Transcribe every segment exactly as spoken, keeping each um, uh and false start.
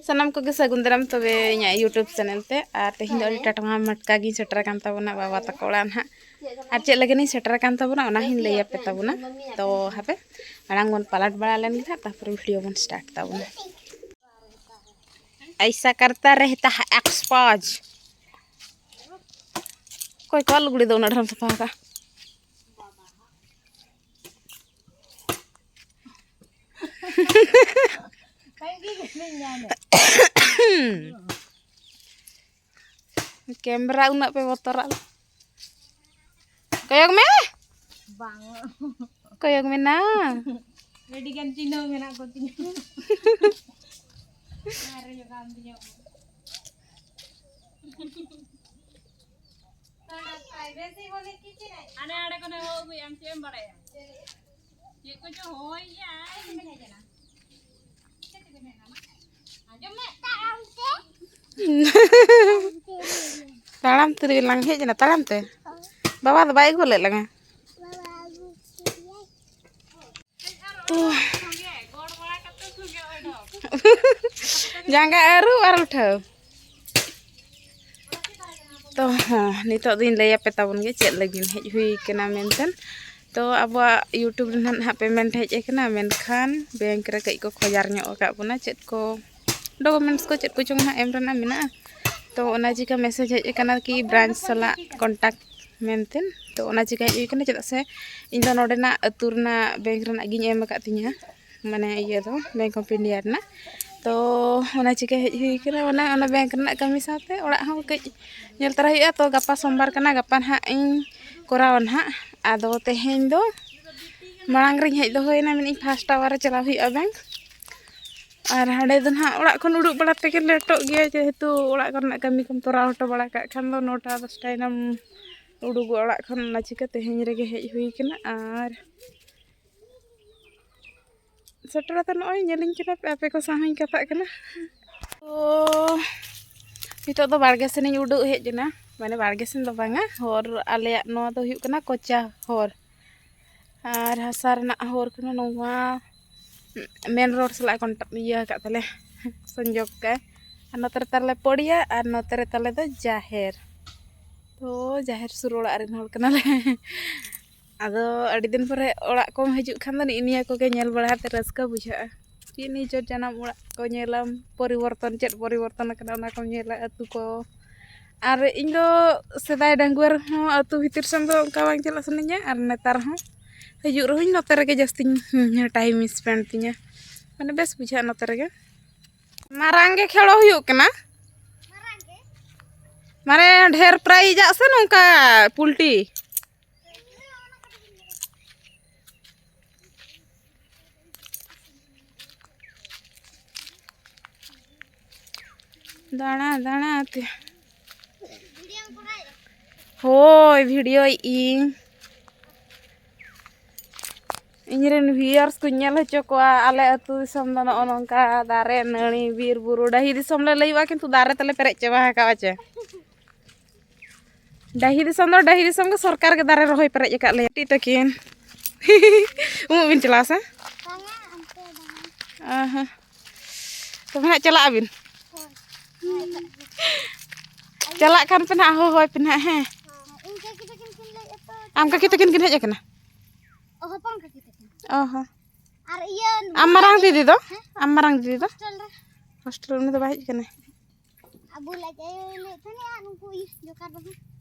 ᱥᱟᱱᱟᱢ ᱠᱚᱜᱮ ᱥᱟᱹᱜᱩᱱ ᱫᱟᱨᱟᱢ ᱛᱚᱵᱮ ᱤᱧᱟᱹᱜ YouTube ᱪᱮᱱᱮᱞ ᱛᱮ᱾ ᱟᱨ ᱛᱮᱦᱮᱧ ᱫᱚ ᱟᱹᱰᱤ ᱴᱟᱴᱠᱟ ᱢᱟᱴᱠᱟ ᱜᱤᱧ ᱥᱮᱴᱮᱨ ᱟᱠᱟᱱ ᱛᱟᱵᱚᱱᱟ ᱵᱟᱵᱟ ᱛᱟᱠᱚ ᱚᱲᱟᱜ ᱱᱟᱦᱟᱜ᱾ ᱟᱨ ᱪᱮᱫ ᱞᱟᱹᱜᱤᱫ ᱤᱧ ᱥᱮᱴᱮᱨ ᱟᱠᱟᱱ ᱛᱟᱵᱚᱱᱟ ᱚᱱᱟ ᱦᱚᱸᱧ ᱞᱟᱹᱭ ᱟᱯᱮ ᱛᱟᱵᱚᱱᱟ᱾ ᱛᱚ ᱦᱟᱯᱮ ᱢᱟᱲᱟᱝ ᱵᱚᱱ ᱯᱟᱞᱟᱴ ᱵᱟᱲᱟ ᱞᱮᱱ ᱜᱮ ᱱᱟᱦᱟᱜ, ᱛᱟᱨᱯᱚᱨᱮ ᱵᱷᱤᱰᱤᱭᱳ ᱵᱚᱱ ᱥᱴᱟᱨᱴ ᱛᱟᱵᱚᱱᱟ᱾ ᱟᱭᱥᱟ ᱠᱟᱨᱛᱟ ᱨᱮᱦᱛᱟ ᱦᱟᱭ ᱮᱠᱥᱯᱳᱡᱽ᱾ ᱚᱠᱚᱭ ᱠᱚᱣᱟᱜ ᱞᱩᱜᱽᱲᱤ ᱫᱚ ᱩᱱᱟᱹᱜ ᱰᱷᱮᱨ ᱮᱢ ᱥᱟᱯᱷᱟ ᱟᱠᱟᱫᱼᱟ? ᱠᱮᱢᱨᱟ ᱩᱱᱟᱹᱜ ᱯᱮ ᱵᱚᱛᱚᱨᱟᱜ᱾ ᱠᱚᱭᱚᱜ ᱢᱮ᱾ ᱵᱟᱝ᱾ ᱠᱚᱭᱚᱜ ᱢᱮ ᱱᱟ᱾ ᱟᱹᱰᱤ ᱜᱟᱱ ᱪᱤᱱᱦᱟᱹᱣ ᱢᱮᱱᱟᱜ ᱠᱚ ᱛᱤᱧᱟ᱾ ᱟᱨ ᱡᱚᱜᱟᱣ ᱛᱤᱧᱟ᱾ ᱦᱟᱱᱮ ᱟᱲᱮ ᱠᱷᱚᱱᱮ ᱦᱚᱦᱚ ᱟᱹᱜᱩᱭᱟ, ᱟᱢ ᱪᱮᱫ ᱮᱢ ᱵᱟᱲᱟᱭᱟ? ᱪᱮᱫ ᱠᱚᱪᱚ ᱦᱚᱦᱚᱭᱮᱜᱼᱟᱭ᱾ ᱛᱟᱲᱟᱢ ᱛᱮ ᱞᱟᱝ ᱦᱮᱡ ᱮᱱᱟ, ᱛᱟᱲᱟᱢ ᱛᱮ᱾ ᱵᱟᱵᱟ ᱫᱚ ᱵᱟᱭ ᱟᱹᱜᱩ ᱞᱮᱫ ᱞᱟᱝᱟ᱾ ᱛᱚ ᱡᱟᱸᱜᱟ ᱟᱹᱨᱩᱵ ᱟᱨ ᱩᱴᱷᱟᱹᱣ᱾ ᱛᱚ ᱦᱚᱸ, ᱱᱤᱛᱚᱜ ᱫᱚᱧ ᱞᱟᱹᱭ ᱟᱯᱮ ᱛᱟᱵᱚᱱ ᱜᱮ ᱪᱮᱫ ᱞᱟᱹᱜᱤᱫ ᱦᱮᱡ ᱦᱩᱭ ᱠᱟᱱᱟ ᱢᱮᱱᱛᱮ᱾ ᱛᱚ ᱟᱵᱚᱣᱟᱜ YouTube ᱨᱮ ᱱᱟᱦᱟᱜ ᱯᱮᱢᱮᱱᱴ ᱦᱮᱡ ᱟᱠᱟᱱᱟ, ᱢᱮᱱᱠᱷᱟᱱ ᱵᱮᱝᱠ ᱨᱮ ᱠᱟᱹᱡ ᱠᱚ ᱠᱷᱚᱡᱟᱨ ᱧᱚᱜ ᱟᱠᱟᱫ ᱵᱚᱱᱟ, ᱪᱮᱫ ᱠᱚ ᱰᱚᱠᱩᱢᱮᱱᱴᱥ ᱠᱚ ᱪᱮᱫ ᱠᱚᱪᱚᱝ ᱱᱟᱦᱟᱜ ᱮᱢ ᱨᱮᱱᱟᱜ ᱢᱮᱱᱟᱜᱼᱟ᱾ ᱛᱚ ᱚᱱᱟ ᱪᱤᱠᱟᱹ ᱢᱮᱥᱮᱡᱽ ᱦᱮᱡ ᱟᱠᱟᱱᱟ ᱠᱤ ᱵᱨᱟᱧᱪ ᱥᱟᱞᱟᱜ ᱠᱚᱱᱴᱟᱠᱴ ᱢᱮᱱᱛᱮ᱾ ᱛᱚ ᱚᱱᱟ ᱪᱤᱠᱟᱹ ᱦᱮᱡ ᱦᱩᱭ ᱠᱟᱱᱟ, ᱪᱮᱫᱟᱜ ᱥᱮ ᱤᱧ ᱫᱚ ᱱᱚᱰᱮᱱᱟᱜ ᱟᱹᱛᱩ ᱨᱮᱱᱟᱜ ᱵᱮᱝᱠ ᱨᱮᱱᱟᱜ ᱜᱤᱧ ᱮᱢ ᱟᱠᱟᱫ ᱛᱤᱧᱟᱹ, ᱢᱟᱱᱮ ᱤᱭᱟᱹ ᱫᱚ ᱵᱮᱝᱠ ᱚᱯᱷ ᱤᱱᱰᱤᱭᱟ ᱨᱮᱱᱟᱜ᱾ ᱛᱚ ᱚᱱᱟ ᱪᱤᱠᱟᱹ ᱦᱮᱡ ᱦᱩᱭ ᱠᱟᱱᱟ, ᱚᱱᱟ ᱚᱱᱟ ᱵᱮᱝᱠ ᱨᱮᱱᱟᱜ ᱠᱟᱹᱢᱤ ᱥᱟᱶᱛᱮ ᱚᱲᱟᱜ ᱦᱚᱸ ᱠᱟᱹᱡ ᱧᱮᱞ ᱛᱟᱨᱟ ᱦᱩᱭᱩᱜᱼᱟ᱾ ᱛᱚ ᱜᱟᱯᱟ ᱥᱳᱢᱵᱟᱨ ᱠᱟᱱᱟ, ᱜᱟᱯᱟ ᱱᱟᱦᱟᱜ ᱤᱧ ᱠᱚᱨᱟᱣᱟ ᱱᱟᱦᱟᱜ᱾ ᱟᱫᱚ ᱛᱮᱦᱮᱧ ᱫᱚ ᱢᱟᱲᱟᱝ ᱨᱤᱧ ᱦᱮᱡ ᱫᱚᱦᱚᱭᱮᱱᱟ, ᱢᱮᱱᱮᱫ ᱤᱧ ᱯᱷᱟᱥᱴ ᱟᱣᱟᱨ ᱨᱮ ᱪᱟᱞᱟᱣ ᱦᱩᱭᱩᱜᱼᱟ ᱵᱮᱝᱠ᱾ ᱟᱨ ᱦᱟᱸᱰᱮ ᱫᱚ ᱱᱟᱦᱟᱜ ᱚᱲᱟᱜ ᱠᱷᱚᱱ ᱩᱰᱩᱠ ᱵᱟᱲᱟ ᱛᱮᱜᱮ ᱞᱮᱴᱚᱜ ᱜᱮᱭᱟ, ᱡᱮᱦᱮᱛᱩ ᱚᱲᱟᱜ ᱠᱚᱨᱮᱱᱟᱜ ᱠᱟᱹᱢᱤ ᱠᱚᱢ ᱛᱚᱨᱟᱣ ᱦᱚᱴᱚ ᱵᱟᱲᱟ ᱠᱟᱜ ᱠᱷᱟᱱ ᱫᱚ ᱱᱚᱴᱟ ᱫᱚᱥᱴᱟ ᱮᱱᱟᱢ ᱩᱰᱩᱠᱚᱜᱼᱟ ᱚᱲᱟᱜ ᱠᱷᱚᱱ᱾ ᱚᱱᱟ ᱪᱤᱠᱟᱹ ᱛᱮᱦᱮᱧ ᱨᱮᱜᱮ ᱦᱮᱡ ᱦᱩᱭ ᱠᱟᱱᱟ᱾ ᱟᱨ ᱥᱮᱴᱮᱨ ᱠᱟᱛᱮ ᱱᱚᱜᱼᱚᱭ ᱧᱮᱞᱤᱧ ᱠᱟᱱᱟ ᱯᱮ, ᱟᱯᱮ ᱠᱚ ᱥᱟᱶ ᱦᱚᱸᱧ ᱠᱟᱛᱷᱟᱜ ᱠᱟᱱᱟ᱾ ᱛᱚ ᱱᱤᱛᱚᱜ ᱫᱚ ᱵᱟᱲᱜᱮ ᱥᱮᱱᱤᱧ ᱩᱰᱩᱠ ᱦᱮᱡ ᱮᱱᱟ, ᱢᱟᱱᱮ ᱵᱟᱲᱜᱮ ᱥᱮᱱ ᱫᱚ ᱵᱟᱝᱟ, ᱦᱚᱨ ᱟᱞᱮᱭᱟᱜ ᱱᱚᱣᱟ ᱫᱚ ᱦᱩᱭᱩᱜ ᱠᱟᱱᱟ ᱠᱚᱪᱟ ᱦᱚᱨ᱾ ᱟᱨ ᱦᱟᱥᱟ ᱨᱮᱱᱟᱜ ᱦᱚᱨ ᱠᱟᱱᱟ ᱱᱚᱣᱟ, ᱢᱮᱱ ᱨᱳᱰ ᱥᱟᱞᱟᱜ ᱠᱚᱱᱴᱟᱠᱴ ᱤᱭᱟᱹ ᱟᱠᱟᱫ ᱛᱟᱞᱮ, ᱥᱚᱝᱡᱳᱜᱽ ᱠᱟᱭ᱾ ᱟᱨ ᱱᱚᱛᱮ ᱨᱮ ᱛᱟᱞᱮ ᱯᱚᱲᱤᱭᱟ ᱟᱨ ᱱᱚᱛᱮ ᱨᱮ ᱛᱟᱞᱮ ᱫᱚ ᱡᱟᱦᱮᱨ᱾ ᱛᱚ ᱡᱟᱦᱮᱨ ᱥᱩᱨ ᱚᱲᱟᱜ ᱨᱮᱱ ᱦᱚᱲ ᱠᱟᱱᱟᱞᱮ᱾ ᱟᱫᱚ ᱟᱹᱰᱤ ᱫᱤᱱ ᱯᱚᱨᱮ ᱚᱲᱟᱜ ᱠᱚᱢ ᱦᱤᱡᱩᱜ ᱠᱷᱟᱱ ᱫᱚ ᱱᱤᱜᱼᱤ ᱱᱤᱭᱟᱹ ᱠᱚᱜᱮ ᱧᱮᱞ ᱵᱟᱲᱟ ᱠᱟᱛᱮ ᱨᱟᱹᱥᱠᱟᱹ ᱵᱩᱡᱷᱟᱹᱜᱼᱟ᱾ ᱪᱮᱫ ᱱᱤᱡᱮᱨ ᱡᱟᱱᱟᱢ ᱚᱲᱟᱜ ᱠᱚ ᱧᱮᱞᱟᱢ, ᱯᱚᱨᱤᱵᱚᱨᱛᱚᱱ ᱪᱮᱫ ᱯᱚᱨᱤᱵᱚᱨᱛᱚᱱ ᱟᱠᱟᱱᱟ ᱚᱱᱟ ᱠᱚᱢ ᱧᱮᱞᱟ, ᱟᱹᱛᱩ ᱠᱚ᱾ ᱟᱨ ᱤᱧ ᱫᱚ ᱥᱮᱫᱟᱭ ᱰᱟᱺᱜᱩᱣᱟᱹ ᱨᱮᱦᱚᱸ ᱟᱹᱛᱩ ᱵᱷᱤᱛᱤᱨ ᱥᱮᱱ ᱫᱚ ᱚᱱᱠᱟ ᱵᱟᱝ ᱪᱟᱞᱟᱜ ᱥᱟᱱᱟᱧᱟ, ᱟᱨ ᱱᱮᱛᱟᱨ ᱦᱚᱸ ᱦᱤᱡᱩᱜ ᱨᱮᱦᱚᱸᱧ ᱱᱚᱛᱮ ᱨᱮᱜᱮ ᱡᱟᱹᱥᱛᱤᱧ ᱴᱟᱭᱤᱢ ᱥᱯᱮᱱᱰ ᱛᱤᱧᱟᱹ, ᱢᱟᱱᱮ ᱵᱮᱥ ᱵᱩᱡᱷᱟᱹᱜᱼᱟ ᱱᱚᱛᱮ ᱨᱮᱜᱮ᱾ ᱢᱟᱨᱟᱝ ᱜᱮ ᱠᱷᱮᱞᱳ ᱦᱩᱭᱩᱜ ᱠᱟᱱᱟ᱾ ᱢᱟᱱᱮ ᱰᱷᱮᱨ ᱯᱨᱟᱭᱤᱡᱟᱜ ᱥᱮ ᱱᱚᱝᱠᱟ ᱯᱩᱞᱴᱤ? ᱫᱟᱬᱟ ᱫᱟᱬᱟ ᱛᱮ᱾ ᱦᱳᱭ, ᱵᱷᱤᱰᱤᱭᱳᱭᱮᱫ ᱤᱧ᱾ ᱤᱧᱨᱮᱱ ᱵᱷᱤᱭᱩᱣᱟᱨᱥ ᱠᱚᱧ ᱧᱮᱞ ᱦᱚᱪᱚ ᱠᱚᱣᱟ, ᱟᱞᱮ ᱟᱹᱛᱩ ᱫᱤᱥᱚᱢ ᱫᱚ ᱱᱚᱜᱼᱚ ᱱᱚᱝᱠᱟ ᱫᱟᱨᱮ, ᱱᱟᱹᱲᱤ, ᱵᱤᱨ, ᱵᱩᱨᱩ, ᱰᱟᱹᱦᱤ ᱫᱤᱥᱚᱢ ᱞᱮ ᱞᱟᱹᱭᱚᱜᱼᱟ, ᱠᱤᱱᱛᱩ ᱫᱟᱨᱮ ᱛᱮᱞᱮ ᱯᱮᱨᱮᱡ ᱪᱟᱵᱟ ᱟᱠᱟᱫᱼᱟ ᱪᱮ᱾ ᱰᱟᱹᱦᱤ ᱫᱤᱥᱚᱢ ᱫᱚ ᱰᱟᱹᱦᱤ ᱫᱤᱥᱚᱢ ᱜᱮ, ᱥᱚᱨᱠᱟᱨ ᱜᱮ ᱫᱟᱨᱮ ᱨᱚᱦᱚᱭ ᱯᱮᱨᱮᱡ ᱟᱠᱟᱫ ᱞᱮᱭᱟ᱾ ᱵᱤᱴᱤ ᱛᱟᱹᱠᱤᱱ ᱩᱢᱩᱜ ᱵᱤᱱ ᱪᱟᱞᱟᱜᱼᱟ ᱥᱮ? ᱵᱟᱝᱟ, ᱚᱱᱛᱮ ᱵᱟᱝᱟ᱾ ᱚ ᱦᱚᱸ᱾ ᱛᱚᱵᱮ ᱦᱟᱸᱜ ᱪᱟᱞᱟᱜ ᱟᱹᱵᱤᱱ? ᱦᱳᱭ᱾ ᱪᱟᱞᱟᱜ ᱠᱷᱟᱱ ᱯᱮ ᱱᱟᱦᱟᱜ, ᱦᱚᱦᱚ ᱟᱹᱯᱮ ᱱᱟᱦᱟᱜ, ᱦᱮᱸ? ᱦᱳᱭ᱾ ᱤᱧ ᱠᱟᱹᱠᱤ ᱛᱟᱹᱠᱤᱱ ᱠᱤᱱ ᱞᱟᱹᱭᱮᱫᱼᱟ ᱛᱚ᱾ ᱟᱢ ᱠᱟᱹᱠᱤ ᱛᱟᱹᱠᱤᱱ ᱠᱤᱱ ᱦᱮᱡ ᱟᱠᱟᱱᱟ? ᱚ, ᱦᱚᱯᱚᱱ ᱠᱟᱹᱠᱤ ᱛᱟᱹᱠᱤᱱ᱾ ᱚ ᱦᱚᱸ᱾ ᱟᱨ ᱤᱭᱟᱹ, ᱟᱢ ᱢᱟᱨᱟᱝ ᱫᱤᱫᱤ ᱫᱚ? ᱦᱮᱸ? ᱟᱢ ᱢᱟᱨᱟᱝ ᱫᱤᱫᱤ ᱫᱚ? ᱦᱳᱥᱴᱮᱞ ᱨᱮ᱾ ᱦᱳᱥᱴᱮᱞ ᱩᱱᱤ ᱫᱚ ᱵᱟᱭ ᱦᱮᱡ ᱟᱠᱟᱱᱟ? ᱟᱵᱚ ᱞᱟᱡ ᱟᱭᱳᱭ ᱞᱟᱹᱭᱮᱫ ᱛᱟᱦᱮᱱᱟ ᱟᱨ ᱩᱱᱠᱩ ᱤᱭᱟᱹ ᱡᱚᱠᱟᱨ ᱵᱟᱹᱦᱩ᱾